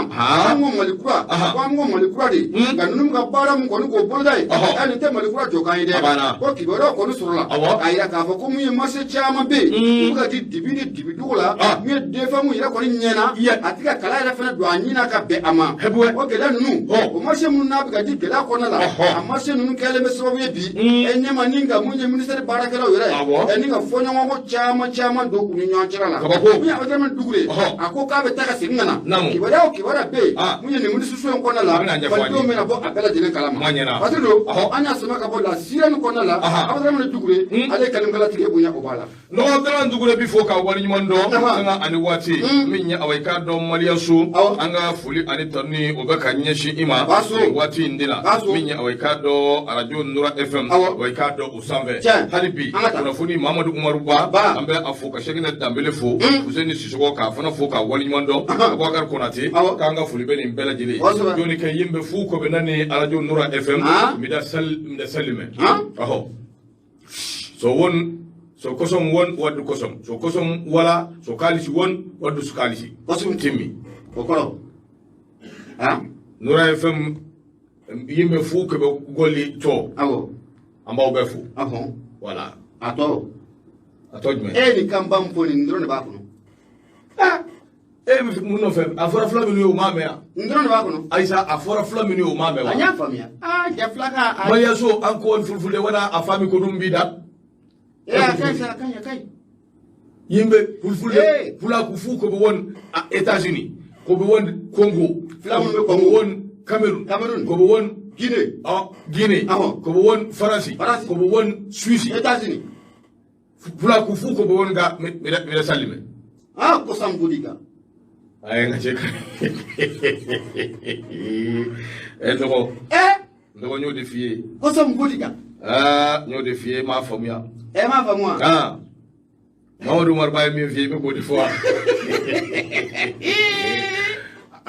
An ko Mali kura, ko an ko Mali kura de, nka ninnu bɛ ka baara mun kɔni k'o boloda yen, nin tɛ Mali kura jɔkan ye dɛ. Ko kibaruyaw kɔni sɔrɔla k'a jira k'a fɔ ko mun ye marché caman bɛ yen, u bɛ ka di dibi ni dibi dugu la. Mun ye DFM yɛrɛ kɔni ɲɛna, a tɛ ka kala yɛrɛ fana don a ɲin na ka bɛn a ma. O gɛlɛya ninnu, o marché minnu n'a bɛ ka di gɛlɛya kɔnɔna la, a marché ninnu kɛlen bɛ sababu ye bi e ɲɛma ni ka mun ye ministère baarakɛlaw yɛrɛ ni ka fɔɲɔgɔnkɔ caman caman don u ni ɲɔgɔn cɛla la. Mun ye Abudramani Dukure, a ko k'a bɛ taa ka segin ka na, kibaruya o kibaruya bɛ yen mun ye nin minisiriso in kɔnɔna la, malidenw bɛna bɔ a bɛɛ lajɛlen kalama. Parce que an y'a sama ka bɔ la sirani kɔnɔna la, Abudramani Dukure ale ye kalimakalatigi ye, bonya o b'a la. Nɔgɔ Abudramani Dukure bi fo ka waleɲuman dɔn sanga ani waati min ye awa i k'a dɔn Maliya so, an ka foli ani tanuni o bɛ ka ɲɛsin i ma waati in de la. Min ye awa i k'a dɔn arajo Nura FM, awa i k'a dɔn o sanfɛ hali bi kunnafoni Mamadu Umaru Ba, an bɛ a fo ka Sɛkinɛ Danbele fo, Fuseni Sisɔkɔ k'a fana fo ka waleɲuman dɔn, Abubakar Konate k'an ka foli bɛ nin bɛɛ lajɛlen ye. Jɔnni kɛ yen bɛ fu ko bɛ na ni arajo Nura FM mida salimɛ ɔhɔ so won so kosam won waddu kosam so kosam wala so kalisi won waddu so kalisi timmi o kɔrɔ Nura FM yimɓe fuu ko ɓe golli to awɔ an b'aw bɛɛ fo ɔhɔn voilà a tɔ a tɔ jumɛn e ye nin kanba min fɔ nin dɔrɔn de b'a kɔnɔ. E bɛ mun nɔfɛ? A fɔra fila minnu ye, o m'a mɛn yan. Nin dɔrɔn de b'a kɔnɔ. Ayisa, a fɔra fila minnu ye, o m'a mɛn wa? An y'a faamuya, aa cɛ fila ka a. Maliyaso an ko fulfulde wona a faami ko ɗum mbiɗa. Ee, a ka ɲi sa, a ka ɲi, a ka ɲi. Yimɓe fulfulde pulaku fuu koɓe won États Unis, koɓe won Congo, Fila minnu bɛ koɓe Congo. won Cameroun, Cameroun. koɓe won Guinée. Guinée, koɓe won Faransi, Faransi. koɓe won Suisse, États-Unis. Pulaku fuu koɓe won ga mbiɗa sallime. Ah, ko Sambudika. Ay nga ce e ndogo ndogo ñoo de fiye. Ko Sambudika. Ah, ñoo de fiye ma faamuya. E m'a faamu wa? Ah, Mamadou Oumar Baye min fiye mi ko di fo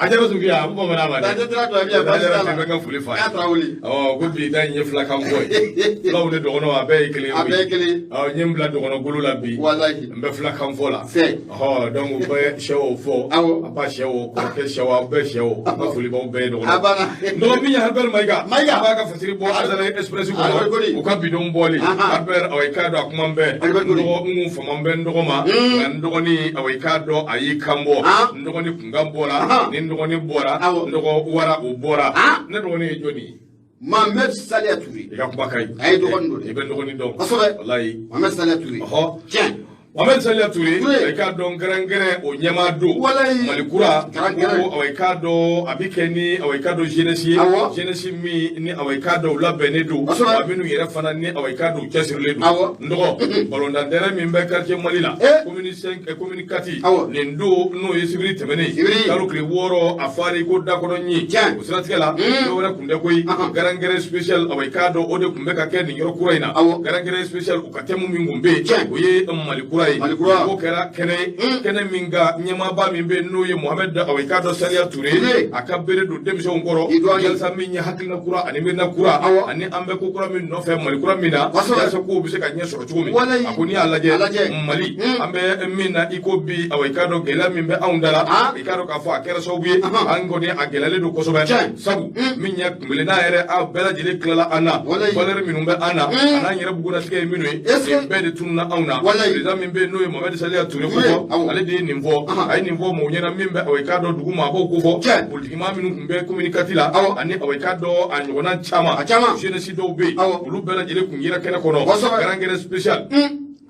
a jara sufiya a bamanan ma dɛ. Dajɛ tɛra to a bɛ yan, baasi t'a la. Bɛ ka foli fa ye. K'a Tarawele. Awɔ, ko bi ta in ye filakan bɔ ye, filaw ni dɔgɔnɔw a bɛɛ ye kelen ye. A bɛɛ ye kelen ye. Awɔ, n ye n bila dɔgɔnɔ golo la bi. Walahi. N bɛ filakan fɔ la. Fɛ. Ɔhɔ, donc u bɛ sɛw fɔ. Awɔ. A ba sɛw, kɔrɔkɛ sɛw, aw bɛɛ sɛw. N ka foli b'aw bɛɛ ye dɔgɔnɔ. A banna. Dɔgɔ min ye Albert Mayiga. Mayiga. A b'a ka fasiri bɔ Azalaï Express Albert kɔnɔ. Koli. U ka bidon bɔli. Albert, awɔ, i k'a dɔn a kuma bɛɛ. Albert Koli. N dɔgɔ, n kun fama bɛ n dɔgɔ ma. Nka n dɔgɔnin, awɔ, i k'a dɔn a y'i kan bɔ. N dɔgɔnin kunkan bɔra. Ni n dɔgɔnin bɔra. N dɔgɔ wara o bɔra. Ne dɔgɔnin ye jɔnni ye? Mohamed Salia Touré. I ka kuma ka ɲi. A ye dɔgɔnin don dɛ. I bɛ n dɔgɔnin dɔn. Kosɛbɛ. Walayi. Mohamed Salia Touré. Ɔhɔ. Tiɲɛ. Mohamed Salia Touré, Touré. i k'a dɔn gɛrɛngɛrɛn o ɲɛmaa don. Walayi. Mali kura. Gɛrɛngɛrɛn. Ko awa i k'a dɔn a bɛ kɛ ni awa i k'a dɔn jeunesse ye. Awɔ. Jeunesse min ni awa i k'a dɔn u labɛnnen don. Kosɛbɛ. Wa minnu yɛrɛ fana ni awa i k'a dɔn u cɛsirilen don. Awɔ. N dɔgɔ balontan terrain min bɛ quartier Mali la. Commune 5, commune 4. Awɔ. Nin don n'o ye sibiri tɛmɛnen ye. Sibiri. Kalo tile 6 a fari ko dakɔnɔ ɲi. Tiɲɛ. O siratigɛ la. Dɔwɛrɛ kun tɛ koyi. Gɛrɛngɛrɛn spécial awa i k'a dɔn o de kun bɛ ka kɛ nin yɔrɔ kura in na. Awɔ. Gɛrɛngɛrɛn spécial u ka thème min kun bɛ yen. Tiɲɛ. O ye Mali kura ye. Mali kura. O kɛra kɛnɛ ye. Kɛnɛ min ka ɲɛmaaba min bɛ yen n'o ye Mohamed awa i k'a dɔn Salia Touré. Touré. A ka bere don denmisɛnw kɔrɔ. I dɔɔnin. Yalisa min ye hakilina kura ani miirina kura. Awɔ. Ani an bɛ ko kura min nɔfɛ Mali kura min na. Kosɛbɛ. Yalisa kow bɛ se ka ɲɛ sɔrɔ cogo min. Walayi. A ko n'i y'a lajɛ. A lajɛ. Mali. An bɛ min na i ko bi awa i k'a dɔn gɛlɛya min bɛ anw da la. I k'a dɔn k'a fɔ a kɛra sababu ye. An kɔni a gɛlɛyalen don kosɛbɛ. Tiɲɛ. Sabu min ye kunkelenna yɛrɛ aw bɛɛ lajɛlen tilala an na. Walayi. Valeur minnu bɛ an na. A n'an yɛrɛ bugunnatigɛ ye minnu ye. Est-ce que Nin bɛɛ de tununna anw na. Walayi. Président min min bɛ yen n'o ye Mohamed Saliya Ture ko fɔ, ale de ye nin fɔ. A ye nin fɔ mɔgɔw ɲɛna min bɛ, awa, i k'a dɔn dugu maabaw ko fɔ, politikimaa minnu tun bɛ commune 4 la, ani, awa, i k'a dɔn a ɲɔgɔnna caman, jeunesse dɔw bɛ yen, olu bɛɛ lajɛlen tun yera kɛnɛ kɔnɔ. Kɛrɛnkɛrɛn spécial,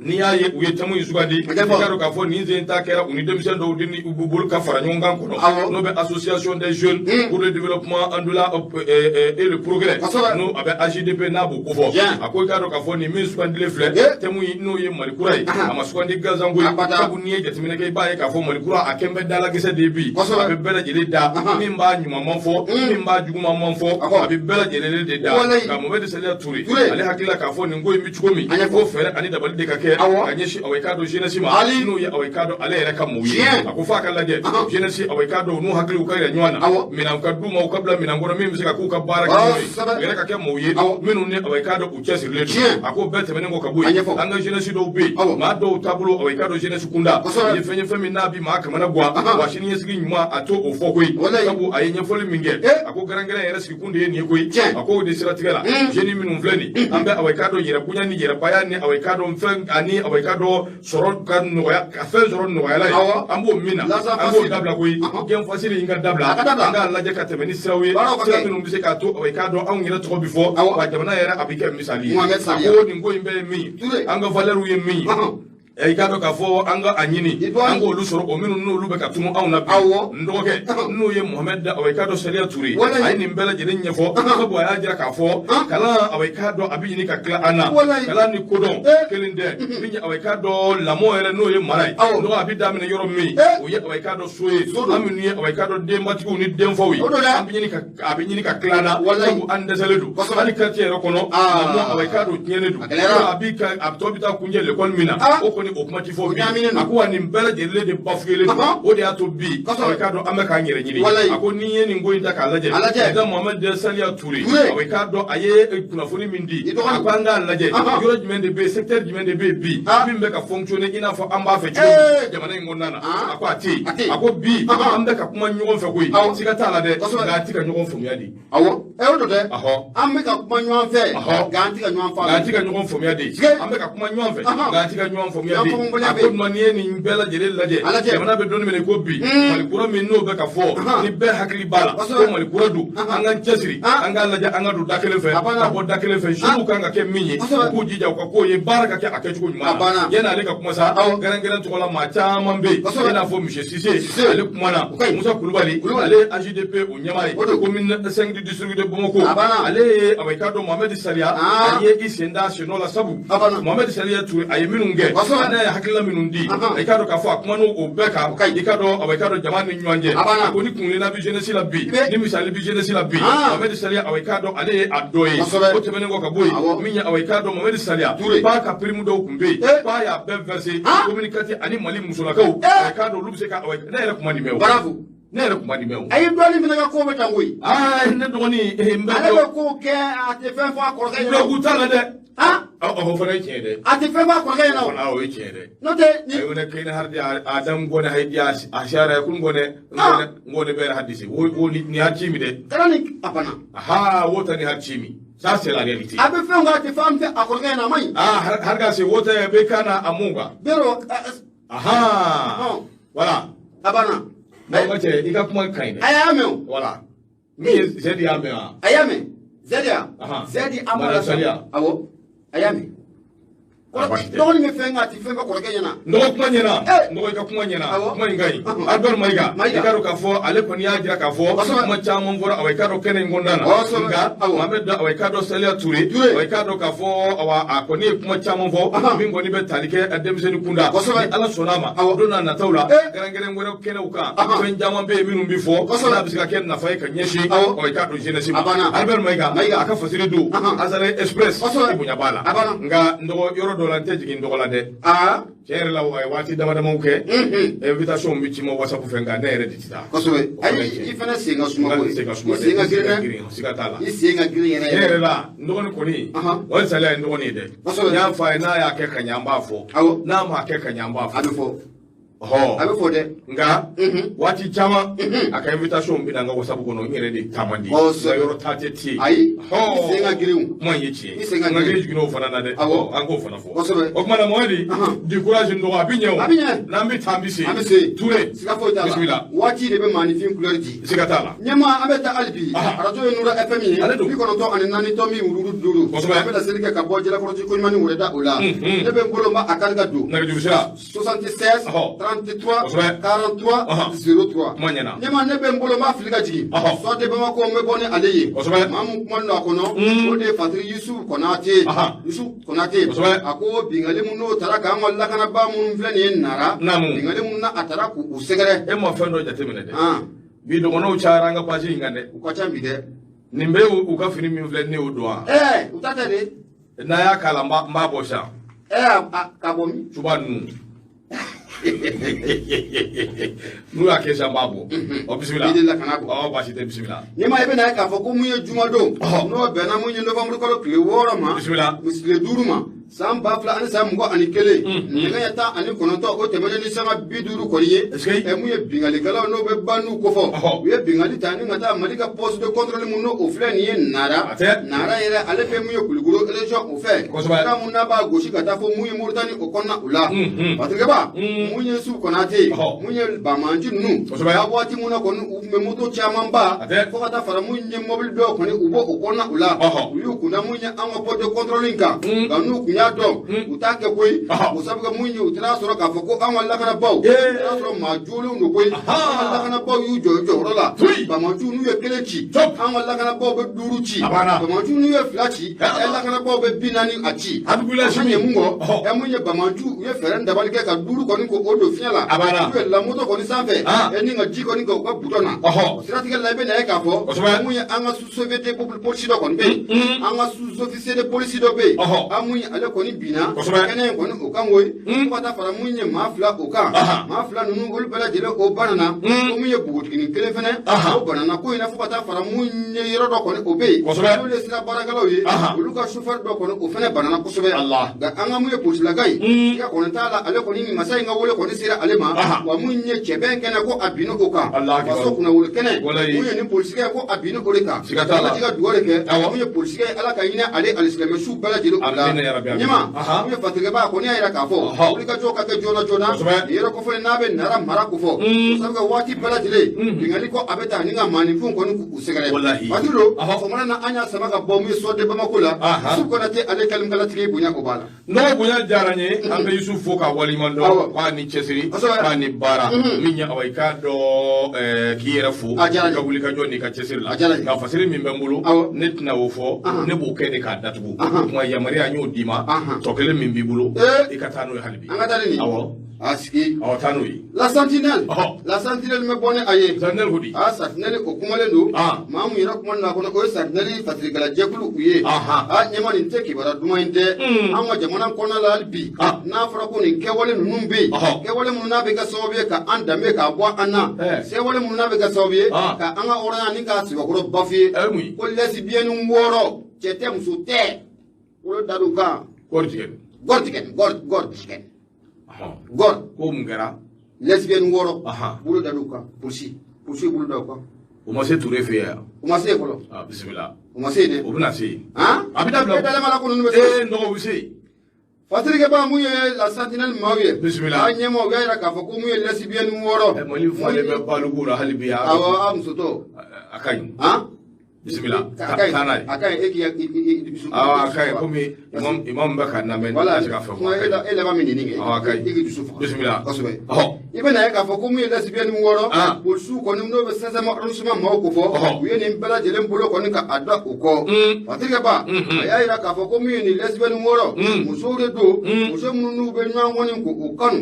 n'i y'a ye u ye thème in sugandi, i k'a dɔn k'a fɔ nin sen ta kɛra u ni denmisɛn dɔw de ni u bolo ka fara ɲɔgɔn kan kɔnɔ, n'o bɛ Association des jeunes pour le développement de et le progrès, n'o a bɛ AJDP, n'a b'o kofɔ. A ko i k'a dɔn k'a fɔ nin min sugandilen filɛ, thème in n'o ye Mali kura ye, a ma sugandi gansan koyi. Sabu n'i ye jateminɛ kɛ, i b'a ye k'a fɔ Mali kura a kɛn bɛ dalakisɛ de ye bi. A bɛ bɛɛ lajɛlen da, min b'a ɲuman fɔ, min b'a juguman fɔ, a bɛ bɛɛ lajɛlen de da. Nka Mohamed Saliya Ture, ale hakili la k'a fɔ nin ko in bɛ cogo min, ko fɛɛrɛ ani dabali de ka kɛ ka ɲɛsin, awa, i k'a dɔn jeunesse ma, n'o ye, awa, i k'a dɔn ale yɛrɛ ka mɔw ye. A ko f'a ka lajɛ jeunesse, awa, i k'a dɔn n'u hakiliw ka yɛrɛ ɲɔgɔn na, minɛn ka d'u ma, u ka bila minɛn kɔnɔ min bɛ se ka k'u ka baara kɛ n'o ye, u yɛrɛ ka kɛ mɔw ye minnu ni, awa, i k'a dɔn u cɛsirilen don. A ko bɛɛ tɛmɛnen kɔ ka bɔ yen, an ka jeunesse dɔw bɛ yen, maa dɔw taabolo, awa, i k'a dɔn jeunesse kunda, u ye fɛn ye, fɛn min n'a bi maa kamana gan wa, sini ɲɛsigi ɲuman a t'o o fɔ koyi. Sabu a ye ɲɛfɔli min kɛ, a ko kɛrɛnkɛrɛn yɛrɛ sigikun de ye nin ye koyi. A ko o de siratigɛ la, jeune minnu filɛ nin, an bɛ, awa, i k'a dɔn yɛrɛ bonya ni yɛrɛbaya ni, awa, i k'a dɔn fɛn ani, awa, i k'a dɔn sɔrɔ ka nɔgɔya, ka fɛn sɔrɔ nɔgɔya la ye, an b'o min na, an b'o dabila koyi. Gain facile in ka dabila, an k'a lajɛ ka tɛmɛ ni siraw ye, sira minnu bɛ se k'a to, awa, i k'a dɔn anw yɛrɛ tɔgɔ bɛ fɔ wa, jamana yɛrɛ a bɛ kɛ misali ye. A ko nin ko in bɛɛ ye min ye, an ka valeur ye min ye, i k'a dɔn k'a fɔ an ka a ɲini an k'olu sɔrɔ, o minnu n'olu bɛ ka tunu anw na bi. N dɔgɔkɛ n'o ye Mohamed, awa, i k'a dɔn Saliya Ture, a ye nin bɛɛ lajɛlen ɲɛfɔ. Sabu a y'a jira k'a fɔ kalan, awa, i k'a dɔn a bɛ ɲini ka tila an na. Kalan ni kodɔn kelen tɛ. Min ye, awa, i k'a dɔn lamɔ yɛrɛ, n'o ye mara ye, dɔgɔ a bɛ daminɛ yɔrɔ min, o ye, awa, i k'a dɔn so ye. An minnu ye, awa, i k'a dɔn denbatigiw ni denfaw ye, an bɛ ɲini ka a bɛ ɲini ka tila an na, sabu an dɛsɛlen don. Hali quartier yɛrɛ kɔnɔ, lamɔ, awa, i k'a dɔn tiɲɛnen don. A bi ka a tɔ bɛ taa kuncɛ l'école min na, o kɔni o kuma ti fɔ bi. A ko wa nin bɛɛ lajɛlen de bafuyelen don, o de y'a to bi, awa, i k'a dɔn an bɛ k'an yɛrɛ ɲini. A ko n'i ye nin ko in ta k'a lajɛ, président Mohamed Saliya Ture, awa, i k'a dɔn a ye kunnafoni min di, a ko an k'a lajɛ yɔrɔ jumɛn de bɛ yen, secteur jumɛn de bɛ yen bi min bɛ ka fonctionner i n'a fɔ an b'a fɛ cogo min jamana in kɔnɔna na. A ko a tɛ yen. A ko bi an bɛ ka kuma ɲɔgɔn fɛ koyi, siga t'a la dɛ, nka a tɛ ka ɲɔgɔn faamuya de. Awɔ, o don dɛ. An bɛ ka kuma ɲɔgɔn fɛ, nka an tɛ ka ɲɔgɔn faamuya. Nka an tɛ ka ɲɔgɔn faamuya de. An bɛ ka kuma ɲɔgɔn fɛ, nka an tɛ ka ɲɔgɔn faamuya de. A ko n'i ye nin bɛɛ lajɛlen lajɛ, jamana bɛ don min na ko bi, Mali kura min n'o bɛ ka fɔ, ni bɛɛ hakili b'a la ko Mali kura don, an k'an cɛsiri, an k'a lajɛ an ka don da kelen fɛ ka bɔ da kelen fɛ. Jeunes kan ka kɛ min ye, u k'u jija u ka k'o ye, baara ka kɛ a kɛcogo ɲuman na. Yanni ale ka kuma sa, kɛrɛnkɛrɛn tɔgɔ la, maa caman bɛ yen, i n'a fɔ monsieur Cissé, ale kumana, Musa Kulubali, ale ye AJDP o ɲɛmaa ye, commune 5 du district de Bamako. Ale ye, awa, i k'a dɔn Mohamed Saliya, a ye i sen da sen nɔ la, sabu Mohamed Saliya Ture a ye minnu kɛ, n'a ye hakilina minnu di, i k'a dɔn k'a fɔ a kumana o bɛɛ kan, i k'a dɔn, awa, i k'a dɔn jama ni ɲɔgɔn cɛ. A ko ni kunkilenna bɛ jeunesse la bi, ni misali bɛ jeunesse la bi, Mohamed Saliya, awa, i k'a dɔn ale ye a dɔ ye. O tɛmɛnen kɔ ka bɔ yen, min ye, awa, i k'a dɔn Mohamed Saliya k'a ka prime dɔw tun bɛ yen, k'a y'a bɛɛ verser commune 4 ani Mali musolakaw, i k'a dɔn olu bɛ se ka, ne yɛrɛ kuma nin mɛn o. Bravo. Ne yɛrɛ kuma nin mɛn o. A ye dɔɔnin fana ka ko bɛ tan koyi. Aa, ne dɔgɔnin, n bɛ. Ale bɛ ko kɛ, a tɛ fɛn fɔ a kɔrɔkɛ ɲɛna. Dulɔku t'a la dɛ. O fana ye tiɲɛ ye dɛ. A tɛ fɛn fɔ a kɔrɔkɛ ɲɛna o. Wala, o ye tiɲɛ ye dɛ. N'o tɛ ni. Ayi, ne kene hardi a dam gone haydi a shara kun gone ngone ngone bere hadisi wo wo ni har cimi dɛ. Kana ni a banna. Aha, wo ta ni har cimi. Ça, c'est la réalité. A bɛ fɛn kɛ, a tɛ fɛn fɛ a kɔrɔkɛ ɲɛna, a man ɲi. Ah, har ga se wo ta be kana amuga. Bero. Aha. Voilà. A banna. Non, ka cɛ, i ka kuma ka ɲi dɛ. A y'a mɛn o. Voilà. Min ye Zedi y'a mɛn wa? A y'a mɛn. Zedi ya. Zedi Amara. Saliya. Awɔ. A y'a mɛn. Dɔgɔnin bɛ fɛn kɛ, a tɛ fɛn fɔ kɔrɔkɛ ɲɛna. N dɔgɔ, kuma ɲɛna. N dɔgɔ, i ka kuma ɲɛna. Kuma in ka ɲi. Albert Mayiga, i k'a dɔn k'a fɔ ale kɔni y'a jira k'a fɔ kuma caman fɔra, awa, i k'a dɔn kɛnɛ in kɔnɔna na. Nka Mohamed, awa, i k'a dɔn Saliya Ture, awa, i k'a dɔn k'a fɔ, awa, a kɔni ye kuma caman fɔ min kɔni bɛ tali kɛ denmisɛnnin kunda. Ni Ala sɔnna a ma, don n'a nataw la, kɛrɛnkɛrɛn wɛrɛ kɛnɛw kan, fɛn caman bɛ yen minnu bɛ fɔ n'a bɛ se ka kɛ nafa ye ka ɲɛsin, awa, i k'a dɔn jeunesse ma. Albert Mayiga, a ka fasiri don Azalaï Express, i bonya b'a la. Nka n dɔgɔ, yɔrɔ dɔ la, n tɛ jigin n dɔgɔ la dɛ. Tiɲɛ yɛrɛ la, a ye waati dama damaw kɛ, invitation bɛ ci ma WhatsApp fɛ, nka ne yɛrɛ de tɛ taa. Kosɛbɛ. Ayi, i fana sen ka suma koyi. Sen ka suma dɛ. I sen ka girin dɛ. Siga t'a la. I sen ka girin yɛrɛ. Tiɲɛ yɛrɛ la, n dɔgɔnin kɔni, o ye Saliya ye, n dɔgɔnin ye dɛ. N y'a fɔ a ye, n'a y'a kɛ ka ɲɛ, an b'a fɔ. N'a m'a kɛ ka ɲɛ, an b'a fɔ. A bɛ fɔ. A bɛ fɔ dɛ. Nka waati caman a ka invitation bɛ na an ka WhatsApp kɔnɔ, n yɛrɛ de taa man di. Nka yɔrɔ taa tɛ te yen. Ayi, i sen ka girin o. Kuma in ye tiɲɛ ye. I sen ka N hakili girin. jiginna o fana na dɛ. Awɔ. An k'o fana fɔ. Kosɛbɛ. O tuma na Mohamɛdi, du courage n dɔgɔ, a bɛ ɲɛ o. A bɛ ɲɛ. N'an bɛ taa an bɛ se. An bɛ se. Ture. Siga foyi t'a la. Bisimila. Waati de bɛ maaninfin couleur di. Siga t'a la. Ɲɛmaa, an bɛ taa hali bi. Arajo ye Nura FM ye. Ale don. 94.5. Kosɛbɛ. An bɛ laseli kɛ ka bɔ Jalakɔrɔji koɲuman ni wɛrɛda o la. Ne bɛ n bolo n b'a a kari ka don. Nɛgɛjuru sira. 76 33 43 03. Kuma ɲɛna. Ɲɛmaa, ne bɛ n bolo n b'a fili ka jigin. Soir de Bamako, n bɛ bɔ ni ale ye. Maa mun kuma don a kɔnɔ, o de ye Fatiri Yusufu Konate. Yusufu Konate. A ko bingali mun n'o taara k'an ka lakanabaa minnu filɛ nin ye Nara. Bingali mun n'a a taara k'u sɛgɛrɛ. E ma fɛn dɔ jateminɛ dɛ. Bi dɔgɔnɔw cayara an ka page in kan dɛ. U ka ca bi dɛ. Nin bɛɛ y'u ka fini min filɛ, ne y'o don wa? Ɛɛ, u ta tɛ de. N'a y'a k'a la, n b'a bɔ sisan. Ɛɛ, ka bɔ min? Cuba ninnu. N'u y'a kɛ sisan, n b'a bɔ. Ɔ, bisimila. I delila kana bɔ. Ɔ, baasi tɛ, bisimila. Ɲɛmaa, i bɛna ye k'a fɔ ko mun ye jumadon, n'o bɛnna mun ye novembre kalo tile 6 ma. Bisimila. Tile 5 ma, san 2021, nɛgɛ ɲɛ 19 o tɛmɛnen ni sanga 50 kɔni ye. Ɛ, mun ye bingalikɛlaw n'o bɛ bandiw kofɔ, u ye bingali ta ni ka taa Mali ka poste de contrôle mun n'o filɛ nin ye Nara. Nara yɛrɛ, ale bɛ mun ye Kulukoro région o fɛ. Sira mun n'a b'a gosi ka taa fo mun ye Moritani o kɔnɔna o la. Patirikɛba, mun ye Su Konate, mun ye Bamanji ninnu, a waati mun na kɔni u tun bɛ moto caman ba, fo ka taa fara mun ye mobili dɔw kɔni u bɔ o kɔnɔna o la. U y'u kunda mun ye an ka poste de contrôle in kan, nka n'u kun y'a dɔn u t'a kɛ koyi. O sabu kɛ mun ye, u taara sɔrɔ k'a fɔ ko an ka lakanabaaw, u taara sɔrɔ maa jolenw don koyi. An ka lakanabaaw y'u jɔ u jɔyɔrɔ la. Bamanjiw n'u ye kelen ci, an ka lakanabaaw bɛ 5 ci. Bamanjiw n'u ye 2 ci, lakanabaaw bɛ 40 a ci. A ɲɛ mun kɔ, ɛ, mun ye bamanjiw, u ye fɛɛrɛ dabali kɛ ka 5 kɔni ko o don fiɲɛ la. U ye la moto kɔni sanfɛ, ɛ, ni ka ji kɔni kɛ u ka bidɔn na. O siratigɛ la, i bɛ na ye k'a fɔ mun ye an ka sous-officier de police dɔ kɔni bɛ yen, an ka sous-officier de police dɔ bɛ yen, an mun ye ale kɔni binna kɛnɛ in kɔni o kan koyi, fo ka taa fara mun ye maa 2 o kan. Maa 2 ninnu, olu bɛɛ lajɛlen o banana. Ko mun ye npogotiginin kelen fɛnɛ, o banana ko in na, fo ka taa fara mun ye yɔrɔ dɔ kɔni o bɛ yen, n'olu ye sira baarakɛlaw ye, olu ka chauffeur dɔ kɔni o fɛnɛ banana kosɛbɛ. Nka an ka mun ye polisilaka ye, i ka kɔni t'a la, ale kɔni ni masa in ka wele kɔni sera ale ma. Wa mun ye cɛbɛn kɛnɛ ko a binna o kan, faso kunnawolo kɛnɛ, mun ye ni polisikɛ ko a binna o de kan. Ala ka dugawu de kɛ mun ye polisikɛ ye, Ala ka hinɛ ale alisilamɛ su bɛɛ lajɛlen o la. Ɲɛma, mun ye fatirikɛba kɔni y'a yira k'a fɔ wulikajɔ ka kɛ joona joona nin yɔrɔ kofɔlen n'a bɛ Nara mara kofɔ, o sabu kɛ waati bɛɛ lajɛlen bingali ko a bɛ taa ni ka maaninfinw kɔni k'u sɛgɛrɛ. Waati don sɔgɔmada na, an y'a sama ka bɔ mun ye Soir de Bamako la. Su Konate, ale kalimkalatigi bonya o b'a la. Nɔgɔ bonya diyara n ye. An bɛ Yusufu fo k'a waleɲuman dɔn, k'a ni cɛsiri, k'a ni baara min ye. Awa, i k'a dɔn k'i yɛrɛ fo i ka wulikajɔ n'i ka cɛsiri la. Nka fasiri min bɛ n bolo, ne tɛna o fɔ, ne b'o kɛ de k'a datugu. O tuma yamaruya n y'o d'i ma, tɔ kelen min b'i bolo, i ka taa n'o ye hali bi. An ka taa ni nin ye. Awɔ. A sigi. Awɔ, taa n'o ye. La Sentinelle. La Sentinelle bɛ bɔ ni a ye. Sentinelle ko di? A Sentinelle o kumalen don. Maa mun yɛrɛ kuma n'a kɔnɔ, o ye Sentinelle fatirikɛla jɛkulu u ye. A ɲɛma, nin tɛ kibaruya duman in tɛ. An ka jamana kɔnɔna la hali bi, n'a fɔra ko nin kɛwale ninnu bɛ yen, kɛwale minnu n'a bɛ kɛ sababu ye ka an danbe k'a bɔ an na, kɛwale minnu n'a bɛ kɛ sababu ye ka an ka hɔrɔnya ni k'a sɛbɛkɔrɔ bafouer, ko lesbienne 6, cɛ tɛ muso tɛ, wolo da d'u kan. Gɔri tigɛ. Gɔri tigɛ, gɔri gɔri tigɛ. Gɔri. Ko mun kɛra? Lesbienne 6, bolo da d'u kan, polisi polisi bolo da u kan. O ma se Ture fɛ yan. O ma se yen fɔlɔ. Bisimila. O ma se yen dɛ. O bɛna se yen. A bɛ dabila. E dalen b'a la ko ninnu bɛ se yen. Ee, nɔgɔ bɛ se yen. Fatirikɛba, mun ye la Sentinelle maaw ye. Bisimila. A ɲɛmaaw u y'a yira k'a fɔ ko mun ye lesbienne 6. Mali falen bɛ balugu la hali bi. Awɔ, a musotɔ. A ka ɲi. Bisimila. A ka ɲi. Taa n'a ye. A ka ɲi, e k'i dusu. Awɔ, a ka ɲi komi imam bɛ ka lamɛn. Voilà, ne se ka fɛn fɔ. E laban min nin kɛ. Awɔ, a ka ɲi. E k'i dusu faga. Bisimila. Kosɛbɛ. I bɛ na ye k'a fɔ ko mun ye lesbienne 6, polisiw kɔni n'o bɛ 5e arrondissement maaw ko fɔ, u ye nin bɛɛ lajɛlen bolo kɔni ka a da u kɔ. Fatirikɛba, a y'a yira k'a fɔ ko mun ye nin lesbienne 6, musow de don, muso minnu n'u bɛ ɲɔgɔn kɔni k'u kanu.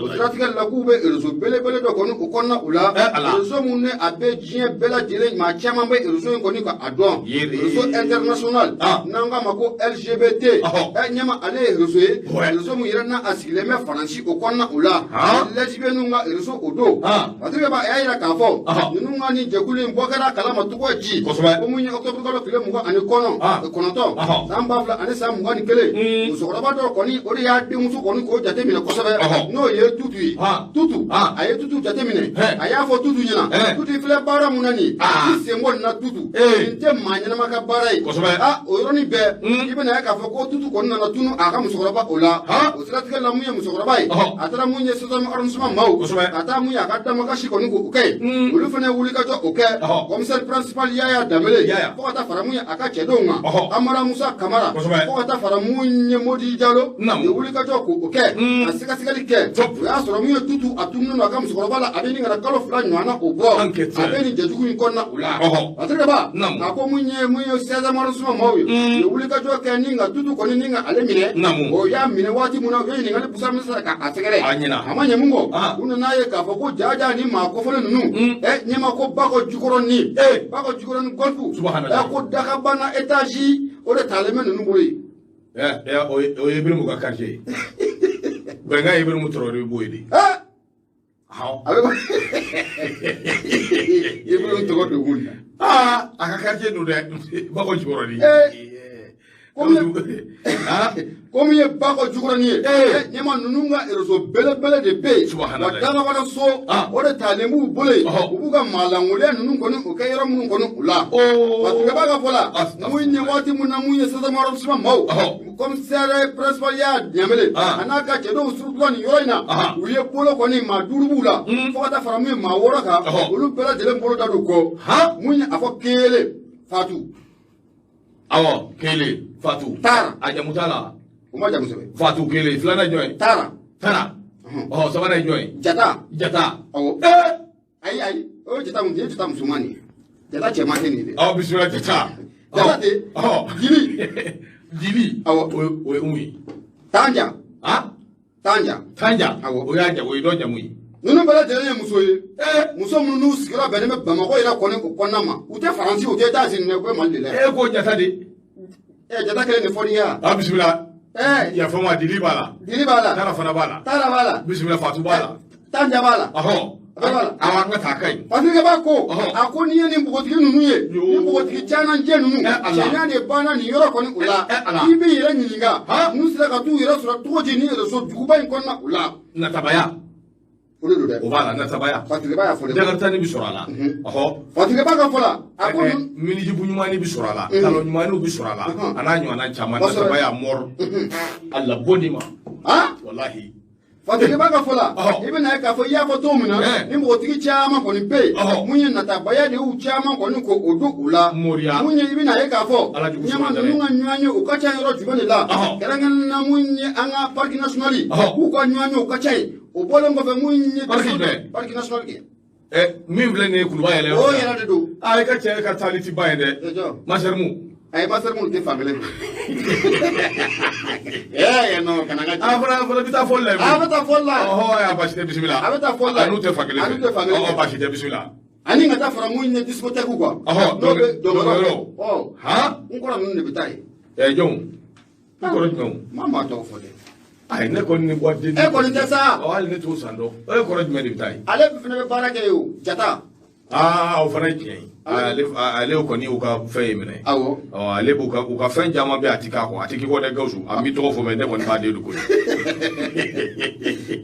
O siratigɛ la, k'u bɛ réseau belebele dɔ kɔni o kɔnɔna u la. Réseau mun ni a bɛ diɲɛ bɛɛ lajɛlen, maa caman bɛ réseau in kɔni ka a dɔn. Réseau international n'an k'a ma ko LGBT. Ɛ ɲɛma, ale ye réseau ye, réseau mun yɛrɛ n'a a sigilen bɛ Faransi o kɔnɔna o la. Lesbienne lesbiennes ka réseau o don. Patrick Ba a y'a jira k'a fɔ ninnu ka nin jɛkulu in bɔ kɛra a kalama cogo di? Ko mun ye octobre kalo tile 29 san 2021, musokɔrɔba dɔ kɔni, o de y'a denmuso kɔni k'o jateminɛ kosɛbɛ, n'o ye Tutu ye. Tutu, a ye Tutu jateminɛ, a y'a fɔ Tutu ɲɛna: Tutu filɛ baara mun na nin ye, i sen bɔ nin na Tutu, nin tɛ maa ɲɛnama ka baara ye. O yɔrɔnin bɛɛ, i bɛna ye k'a fɔ ko Tutu kɔni nana tunu a ka musokɔrɔba o la. O siratigɛ la, mun ye musokɔrɔba ye, a taara mun ye 16e arrondissement maaw, ka taa mun ye a ka damakasi kɔni k'o kɛ yen, olu fana ye wulikajɔ o kɛ. Commissaire principal Yaya Danbele, fo ka taa fara mun ye a ka cɛdenw kan, Amara Musa Kamara, fo ka taa fara mun ye Modi Jalo, u ye wulikajɔ k'o kɛ ka sɛgɛsɛgɛli kɛ. O y'a sɔrɔ mun ye Tutu, a tununnen don a ka musokɔrɔba la, a bɛ ɲini ka na kalo 2 ɲɔgɔnna o bɔ, a bɛ nin jɛjugu in kɔnɔna o la. Patrick Ba a ko mun ye 16e arrondissement maaw ye, u ye wulikajɔ kɛ ni ka Tutu kɔni ni ka ale minɛ. O y'a minɛ waati mun na, u ye ɲininkali busa misɛn ka a sɛgɛrɛ, a ma ɲɛ mun kɔ, u nana ye k'a fɔ ko jaja ni maa kofɔlen ninnu, ɲɛma ko Bakɔ Jikɔrɔni, Bakɔ Jikɔrɔni golf, ko Dakabana étage, o de talen bɛ ninnu bolo yen. O ye Ibrahim ka quartier ye. Bɛnkan ye Ibrahim Traoré b'o ye de. A bɛ Ibrahim tɔgɔ de wuli. A ka quartier don dɛ, Bakɔ Jikɔrɔni. Komi ye Bakɔ Jikɔrɔni ye, ɲɛma ninnu ka réseau belebele de bɛ yen wa, Dakabana so, o de talen b'u bolo yen. U b'u ka maalankolon ninnu kɔni o kɛ yɔrɔ minnu kɔni u la. Parce que b'a ka fɔ la, mun ye waati mun na, mun ye 16e arrondissement maaw, commissaire principal y'a Danbele a n'a ka cɛdenw surutula nin yɔrɔ in na, u ye bolo kɔni maa 5 b'u la, fo ka taa fara mun ye maa 6 kan, olu bɛɛ lajɛlen bolo da don kɔ. Mun ye a fɔ kelen, Fatu. Awɔ, kelen, Fatu. Taara. A jamu t'a la. O ma jamu sɛbɛn. Fatu kelen, filanan jɔn ye? Taara. Taara. Sabanan ye jɔn ye? Jata. Jata. Awɔ. Ayi ayi, o ye Jata mun ye, Jata musoman nin ye, Jata cɛman tɛ nin ye dɛ. Awɔ, bisimila Jata. Jata tɛ. Jili. Jili. Awɔ. O ye mun ye? Tanja. Tanja. Tanja. Awɔ. O y'a jamu, o ye dɔ jamu ye. Ninnu bɛɛ lajɛlen ye muso ye, muso minnu n'u sigiyɔrɔ bɛnnen bɛ Bamakɔ yɛrɛ kɔni o kɔnɔna ma. U tɛ Faransi, u tɛ États-Unis dɛ, u bɛ Mali de la. E ko Jata de. Jata kelen de fɔ n'i ye. A bisimila. Yafa ma, Dili b'a la. Dili b'a la. Tara fana b'a la. Tara b'a la. Bisimila, Fatu b'a la. Tanja b'a la. Bɛɛ b'a la. Awɔ, an ka taa, a ka ɲi. Patrick b'a ko, a ko n'i ye nin npogotigi ninnu ye, nin npogotigi caman jɛ ninnu, cɛɲa de banna nin yɔrɔ kɔni o la. I b'i yɛrɛ ɲininka, ninnu sera ka t'u yɛrɛ sɔrɔ cogo di nin réseau juguba in kɔnɔna o la? Natabaya. O de don dɛ. O b'a la, natabaya. Patrick b'a fɔ dɛ. Jakarita bɛ sɔrɔ a la. Patrick b'a ka fɔ la, a ko minijibu ɲumanni bɛ sɔrɔ a la, talon ɲumanniw bɛ sɔrɔ a la, a n'a ɲɔgɔnna caman. Natabaya mɔri a la bɔ ma. Walahi. Patrick b'a ka fɔ la, i bɛna ye k'a fɔ i y'a fɔ cogo min na, ni npogotigi caman kɔni bɛ yen, mun ye natabaya de y'u caman kɔni ko o don u la. Moriya. Mun ye i bɛna ye k'a fɔ ɲɛma ninnu ka ɲɔgɔn ye, u ka ca yɔrɔ jumɛn de la? Kɛrɛnkɛrɛnnen na, mun ye an ka parc national, k'u ka ɲɔgɔn ye, u ka ca yen. O bɔlen kɔfɛ, mun ye parc jumɛn? Parc national kɛ. Min filɛ nin ye Kuluba yɛlɛ. O yɛrɛ de don. I ka cɛ ka taali ti ban ye dɛ. Masɛrimu. Ayi, masɛrimu tɛ fan kelen fɛ. Non, kana n ka. A fana bɛ taa fɔli la. A bɛ taa fɔli la. A baasi tɛ, bisimila. A bɛ taa fɔli la. A n'u tɛ fan kelen fɛ. A n'u tɛ fan kelen fɛ. Baasi tɛ, bisimila. Ani ka taa fara mun ye discothèque quoi. N'o bɛ dɔnkɛyɔrɔ. N kɔrɔ ninnu de bɛ taa yen. Jɔn? I kɔrɔ jumɛn? Maa maa tɔgɔ fɔ dɛ. Ayi, ne kɔni ni boîte de. E kɔni tɛ sa. Hali ne t'o san dɔn. E kɔrɔ jumɛn de bɛ taa yen? Ale fana bɛ baara kɛ yen o, Jata. O fana ye tiɲɛ ye. Ale kɔni y'u ka fɛn ye minɛ. Awɔ. Ale b'u ka u ka fɛn caman bɛ, a ti k'a kɔ, a ti k'i kɔ dɛ Gawusu. A m'i tɔgɔ fɔ mɛ ne kɔni b'a den don koyi.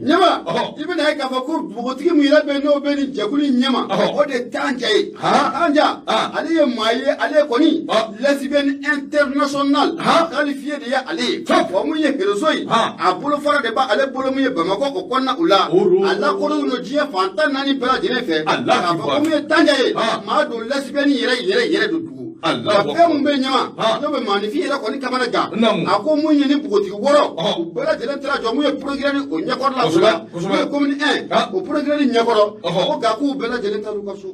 Ɲɛma, i bɛna ye k'a fɔ ko npogotigi min yɛrɛ bɛ n'o bɛ nin jɛkulu in ɲɛma, o de ye Tanja ye. Tanja, ale ye maa ye, ale kɔni lesbienne international qualifié de ye ale ye. Wa mun ye réseau ye, a bolofara de b'ale bolo mun ye Bamakɔ o kɔnɔna o la. A lakodɔnnen don diɲɛ fan 14 bɛɛ lajɛlen fɛ. K'a fɔ ko mun ye Tanja ye, maa don lesbienne yɛrɛ yɛrɛ yɛrɛ don dugu. Wa fɛn mun bɛ ɲɛma, n'o bɛ maaninfin yɛrɛ kɔni kamana gan, a ko mun ye ni npogotigi 6, u bɛɛ lajɛlen taara jɔ mun ye procureur o ɲɛkɔrɔ la o la, mun ye commune 1 o procureur ɲɛkɔrɔ, ko nka k'u bɛɛ lajɛlen taar'u ka so.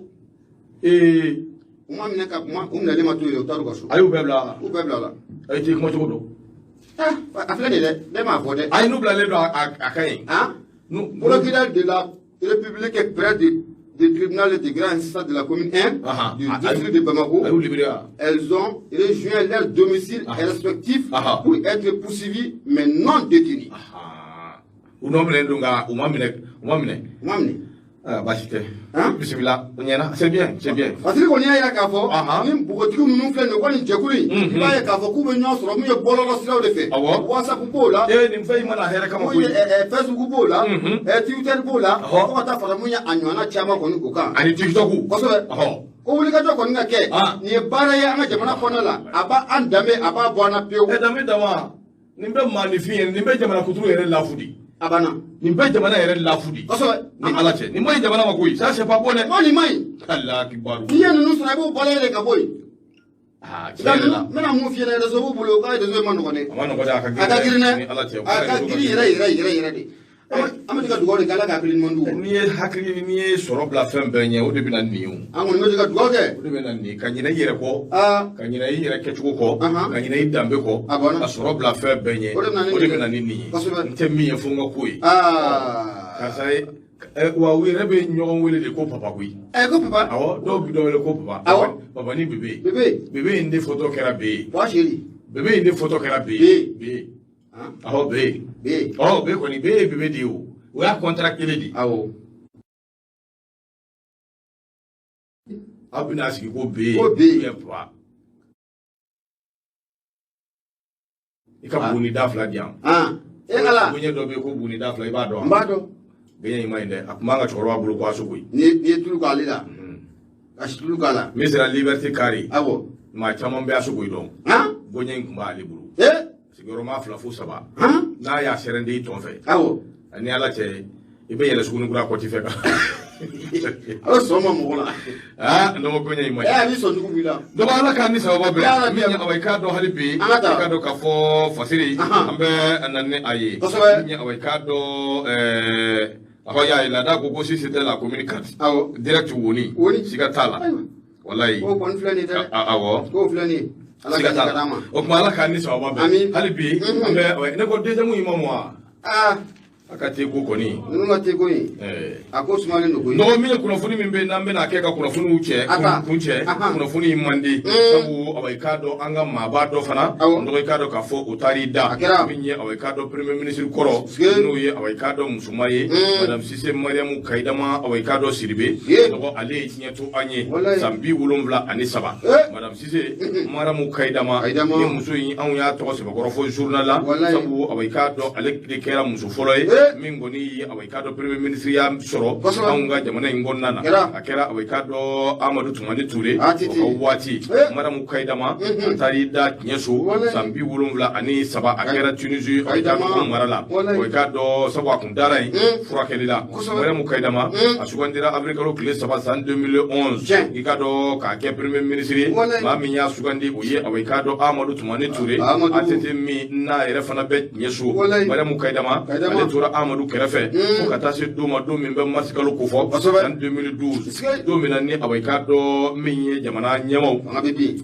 U ma minɛ ka kuma, u minɛlen ma to yen, u taar'u ka so. A y'u bɛɛ bila. U bɛɛ bila la. A ye t'i kuma cogo dɔn. A filɛ nin ye dɛ, ne m'a fɔ dɛ. Ayi, n'u bilalen don, a ka ɲi. Procureur de la République près du tribunal de grande instance de la commune 1 du district de Bamako. Elles ont rejoint leur domicile respectif pour être poursuivies mais non détenues. U nɔ minɛ don nka u ma minɛ, u ma minɛ. U ma minɛ. Ah, baasi tɛ. Han? Bisimila, o ɲɛna, c'est bien, c'est bien. Fasiri kɔni y'a yira k'a fɔ ni npogotigiw ninnu filɛ nin ye, u ka nin jɛkulu in, i b'a ye k'a fɔ k'u bɛ ɲɔgɔn sɔrɔ min ye bɔlɔlɔ siraw de fɛ. WhatsApp b'o la. Ee, nin fɛn in mana hɛrɛ kama mun koyi. ye Facebook b'o la, Twitter b'o la, fo ka taa fara mun ye a ɲɔgɔnna caman kɔni o kan. Ani TikTok. Kosɛbɛ. Ko wulikajɔ kɔni ka kɛ. Nin ye baara ye an ka jamana kɔnɔna la, a b'an danbe, a b'a bɔ an na pewu. E danbe dama, nin bɛ maaninfin yɛrɛ, nin bɛ jamana kuturu yɛrɛ lafu de. A banna. Nin bɛ jamana yɛrɛ lafu de. Kosɛbɛ. Ni Ala cɛ, nin ma ɲi jamana ma koyi, ça c'est pas bon dɛ. Ko nin ma ɲi. Ala kibaru. N'i ye ninnu sɔrɔ, i b'u bɔlen de ka bɔ yen. Ah, tiɲɛ Nka yɛrɛ la. n bɛna mun f'i ɲɛna, réseau b'u bolo, u ka réseau ma nɔgɔn dɛ. A ma nɔgɔn dɛ, a ka girin. A ka girin dɛ. Ni Ala cɛ. A ka girin yɛrɛ yɛrɛ yɛrɛ yɛrɛ de. An bɛ ka dugawu de kɛ, Ala ka hakili ɲuman d'u ma. N'i ye hakili, n'i ye sɔrɔ bila fɛn bɛɛ ɲɛ, o de bɛ na nin ye o. An kɔni bɛ ka dugawu kɛ. O de bɛ na nin ye, ka ɲinɛ i yɛrɛ kɔ. Ka ɲinɛ i yɛrɛ kɛcogo kɔ. Ka ɲinɛ i danbe kɔ. A banna. Ka sɔrɔ bila fɛn bɛɛ ɲɛ. O de bɛ na ni O de nin ye. bɛ na ni nin ye. Kosɛbɛ. N tɛ min ye fo n ka ko ye. Karisa ye, wa u yɛrɛ bɛ ɲɔgɔn wele de ko papa koyi. Ɛ, ko papa. Awɔ, dɔw bɛ dɔ wele ko papa. Papa ni bébé. Bébé. Bébé in de photo kɛra be ye. Wa chéri. Bébé in de photo kɛra be Be. ye. Be. Awɔ, be. Be. Ɔ, be kɔni, be ye bébé de ye o. O y'a contrat kelen de ye. Aw bɛna sigi ko be. Ko be. Ou bien papa. I ka buguni da fila di yan. E Ala. Bonya dɔ bɛ yen ko buguni da fila, i b'a dɔn. N b'a dɔn. Gɛɲɛ in ma ɲi dɛ, a tun b'an ka cɛkɔrɔba bolo ko a sogo ye. N'i ye tulu k'ale la. Ka si tulu k'a la. Min sera Liberté Carré. Maa caman bɛ a sogo yi dɔn. Bonya in tun b'ale bolo. Sigiyɔrɔma 2 fo 3. N'a y'a sɛrɛnde i tɔn fɛ. Ani Ala cɛ, i bɛ yɛlɛ Sugunikura kɔti fɛ kan. A bɛ sɔn ma mɔgɔ la. Aa, dɔgɔ bonya in ma ɲi. A b'i sɔn jugu b'i la. Dɔgɔ, Ala k'an ni sababa bɛn. Yarabi. Min ye awa, i k'a dɔn hali bi. An ka taa. I k'a dɔn k'a fɔ Fasiri. An bɛ na ni a ye. Min ye awa, i k'a dɔn, a ko y'a ye laada ko si c'était la commune 4. Direct Woni. Woni. Siga t'a la. Ayiwa. Walayi. K'o kɔni filɛ nin ye dɛ. Awɔ. K'o filɛ nin ye. Ala Siga ka t'a ɲɛ ka la. d'an ma. O tuma Ala k'an ni sababa bɛn. Amin. Hali bi, an bɛ, ne ko deuxième imam wa. A ka te ko kɔni. Ninnu ka te ko in. A ko sumalen don koyi. Dɔgɔ, min ye kunnafoni min bɛ yen n'an bɛna kɛ ka kunnafoniw cɛ. A ta. Kun cɛ. Kunnafoni in man di. Sabu awa, i k'a dɔn an ka maaba dɔ fana. Dɔgɔ, i k'a dɔn k'a fɔ o taar'i da. A kɛra. Min ye awa, i k'a dɔn premier ministre kɔrɔ. N'o ye awa, i k'a dɔn musoman ye. Madame Sise Mariamu Kayidama, awa, i k'a dɔn Sidibe. Dɔgɔ, ale ye tiɲɛ to an ye. San 73. Madame Sise Mariamu Kayidama. Kayidama. Ni muso in, anw y'a tɔgɔ sɛbɛkɔrɔ fɔ journal la. Sabu awa, i k'a dɔn ale de kɛra muso fɔlɔ ye. Min kɔni ye awa, i k'a dɔn premier ministre ya sɔrɔ anw ka jamana in kɔnɔna na. A kɛra awa, i k'a dɔn Amadu Tumani Ture ATT. o ka waati. Mariamu Kayidama, a taar'i da tiɲɛ so san 73, a kɛra Tunisie, awa, i k'a dɔn ko mara la. Awa, i k'a dɔn sabu a kun dara yen furakɛli la. Mariamu Kayidama, a sugandira avril kalo tile 3 san 2011. I k'a dɔn k'a kɛ premier ministre ye. Maa min y'a sugandi, o ye awa, i k'a dɔn Amadu Tumani Ture. ATT min n'a yɛrɛ fana bɛ tiɲɛ so. Mariamu Kayidama, ale tora Amadu kɛrɛfɛ fo ka taa se don ma, don min bɛ mars kalo kofɔ san 2012, don min na ni awa, i k'a dɔn min ye jamana ɲɛmaaw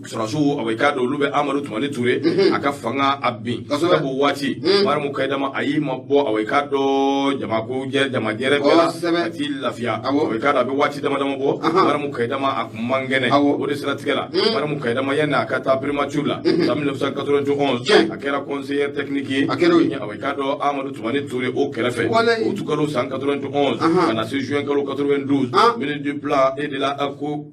sɔrɔdasiw, awa, i k'a dɔn olu bɛ Amadu Tumani Ture a ka fanga a bin. Sabu waati Mariamu Kayidama a y'i ma bɔ awa, i k'a dɔn jamako jɛ, jamajɛrɛ bɛɛ la, ka t'i lafiya. Awa, i k'a dɔn a bɛ waati dama dama bɔ, Mariamu Kayidama a kun man kɛnɛ. O de siratigɛ la, Mariamu Kayidama yanni a ka taa primature la san 1991, a kɛra conseiller technique ye. Awa, i k'a dɔn Amadu Tumani Ture o kɛrɛfɛ. Août kalo san 91 ka na se juin kalo 92, ministre du plan et de la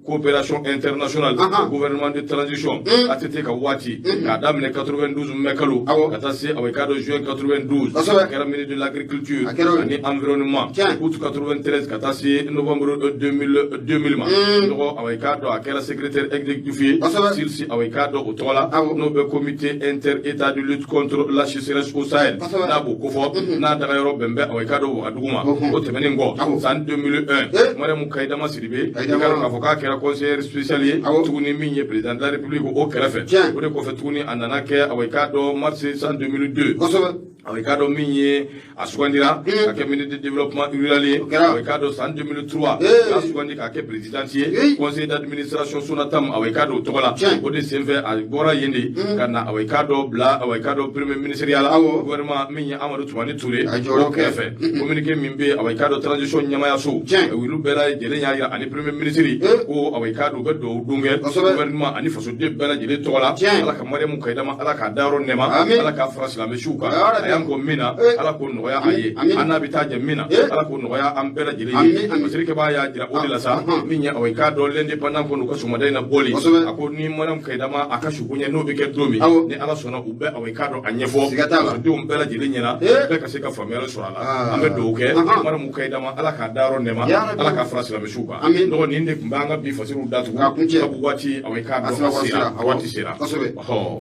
coopération internationale, gouvernement de transition ATT ka waati, k'a daminɛ 92 mai kalo ka taa se awa, i k'a dɔn juin 92, a kɛra ministre de l'agriculture ani environnement. Août 93 ka taa se novembre 2000 ma, dɔgɔ, awa, i k'a dɔn a kɛra secrétaire exécutif ye CILSS, awa, i k'a dɔn o tɔgɔ la, n'o bɛ comité inter-état de lutte contre la sécheresse au Sahel, n'a b'o kofɔ, n'a dagayɔrɔ bɛn bɛ awa, i k'a dɔn Wagadugu ma. O tɛmɛnen kɔ, san 2001, Mariamu Kayidama Sidibe, i k'a dɔn k'a fɔ k'a kɛra conseiller spécial ye tuguni min ye président de la République o kɛrɛfɛ. O de kɔfɛ tuguni, a nana kɛ awa, i k'a dɔn mars san 2002, awa, i k'a dɔn min ye a sugandira ka kɛ ministre de développement rural ye. Awa, i k'a dɔn san 2003, a sugandi k'a kɛ président ye conseil d'administration Sonatam, awa, i k'a dɔn o tɔgɔ la. O de senfɛ, a bɔra yen de ka na awa, i k'a dɔn bila awa, i k'a dɔn premier ministre ya la, gouvernement min ye Amadu Tumani Ture o kɛrɛfɛ. Communiqué min bɛ yen, awa, i k'a dɔn transition ɲɛmayaso, olu bɛɛ lajɛlen y'a yira ani premier ministre ko awa, i k'a dɔn u bɛ dugawu don kɛ gouvernement ani fasoden bɛɛ lajɛlen tɔgɔ la. Ala ka Mariamu Kayidama, Ala k'a dayɔrɔ nɛma, Ala k'a fara silamɛ siw kan. y'an kɔn min na, Ala k'o nɔgɔya a ye. An n'a bɛ taa jɛ min na, Ala k'o nɔgɔya an bɛɛ lajɛlen ye. Fasirikɛbaa y'a jira o de la sa, min ye awa i k'a dɔn, L'Indépendant kɔni, u ka sɔgɔmada in na bɔli, a ko ni Mariam Kayidama a ka suko ɲɛ, n'o bɛ kɛ don min, ni Ala sɔnna, u bɛ awa i k'a dɔn a ɲɛfɔ denw bɛɛ lajɛlen ɲɛna, bɛɛ ka se ka faamuyali sɔrɔ a la. An bɛ dugawu kɛ Mariam Kayidama, Ala k'a dayɔrɔ nɛma, Ala k'a fara silamɛsuw kan. Dɔgɔ nin de tun b'an ka bi fasiriw datugu, sabu waati awa i k'a dɔn a sera, a waati sera. Ɔhɔ.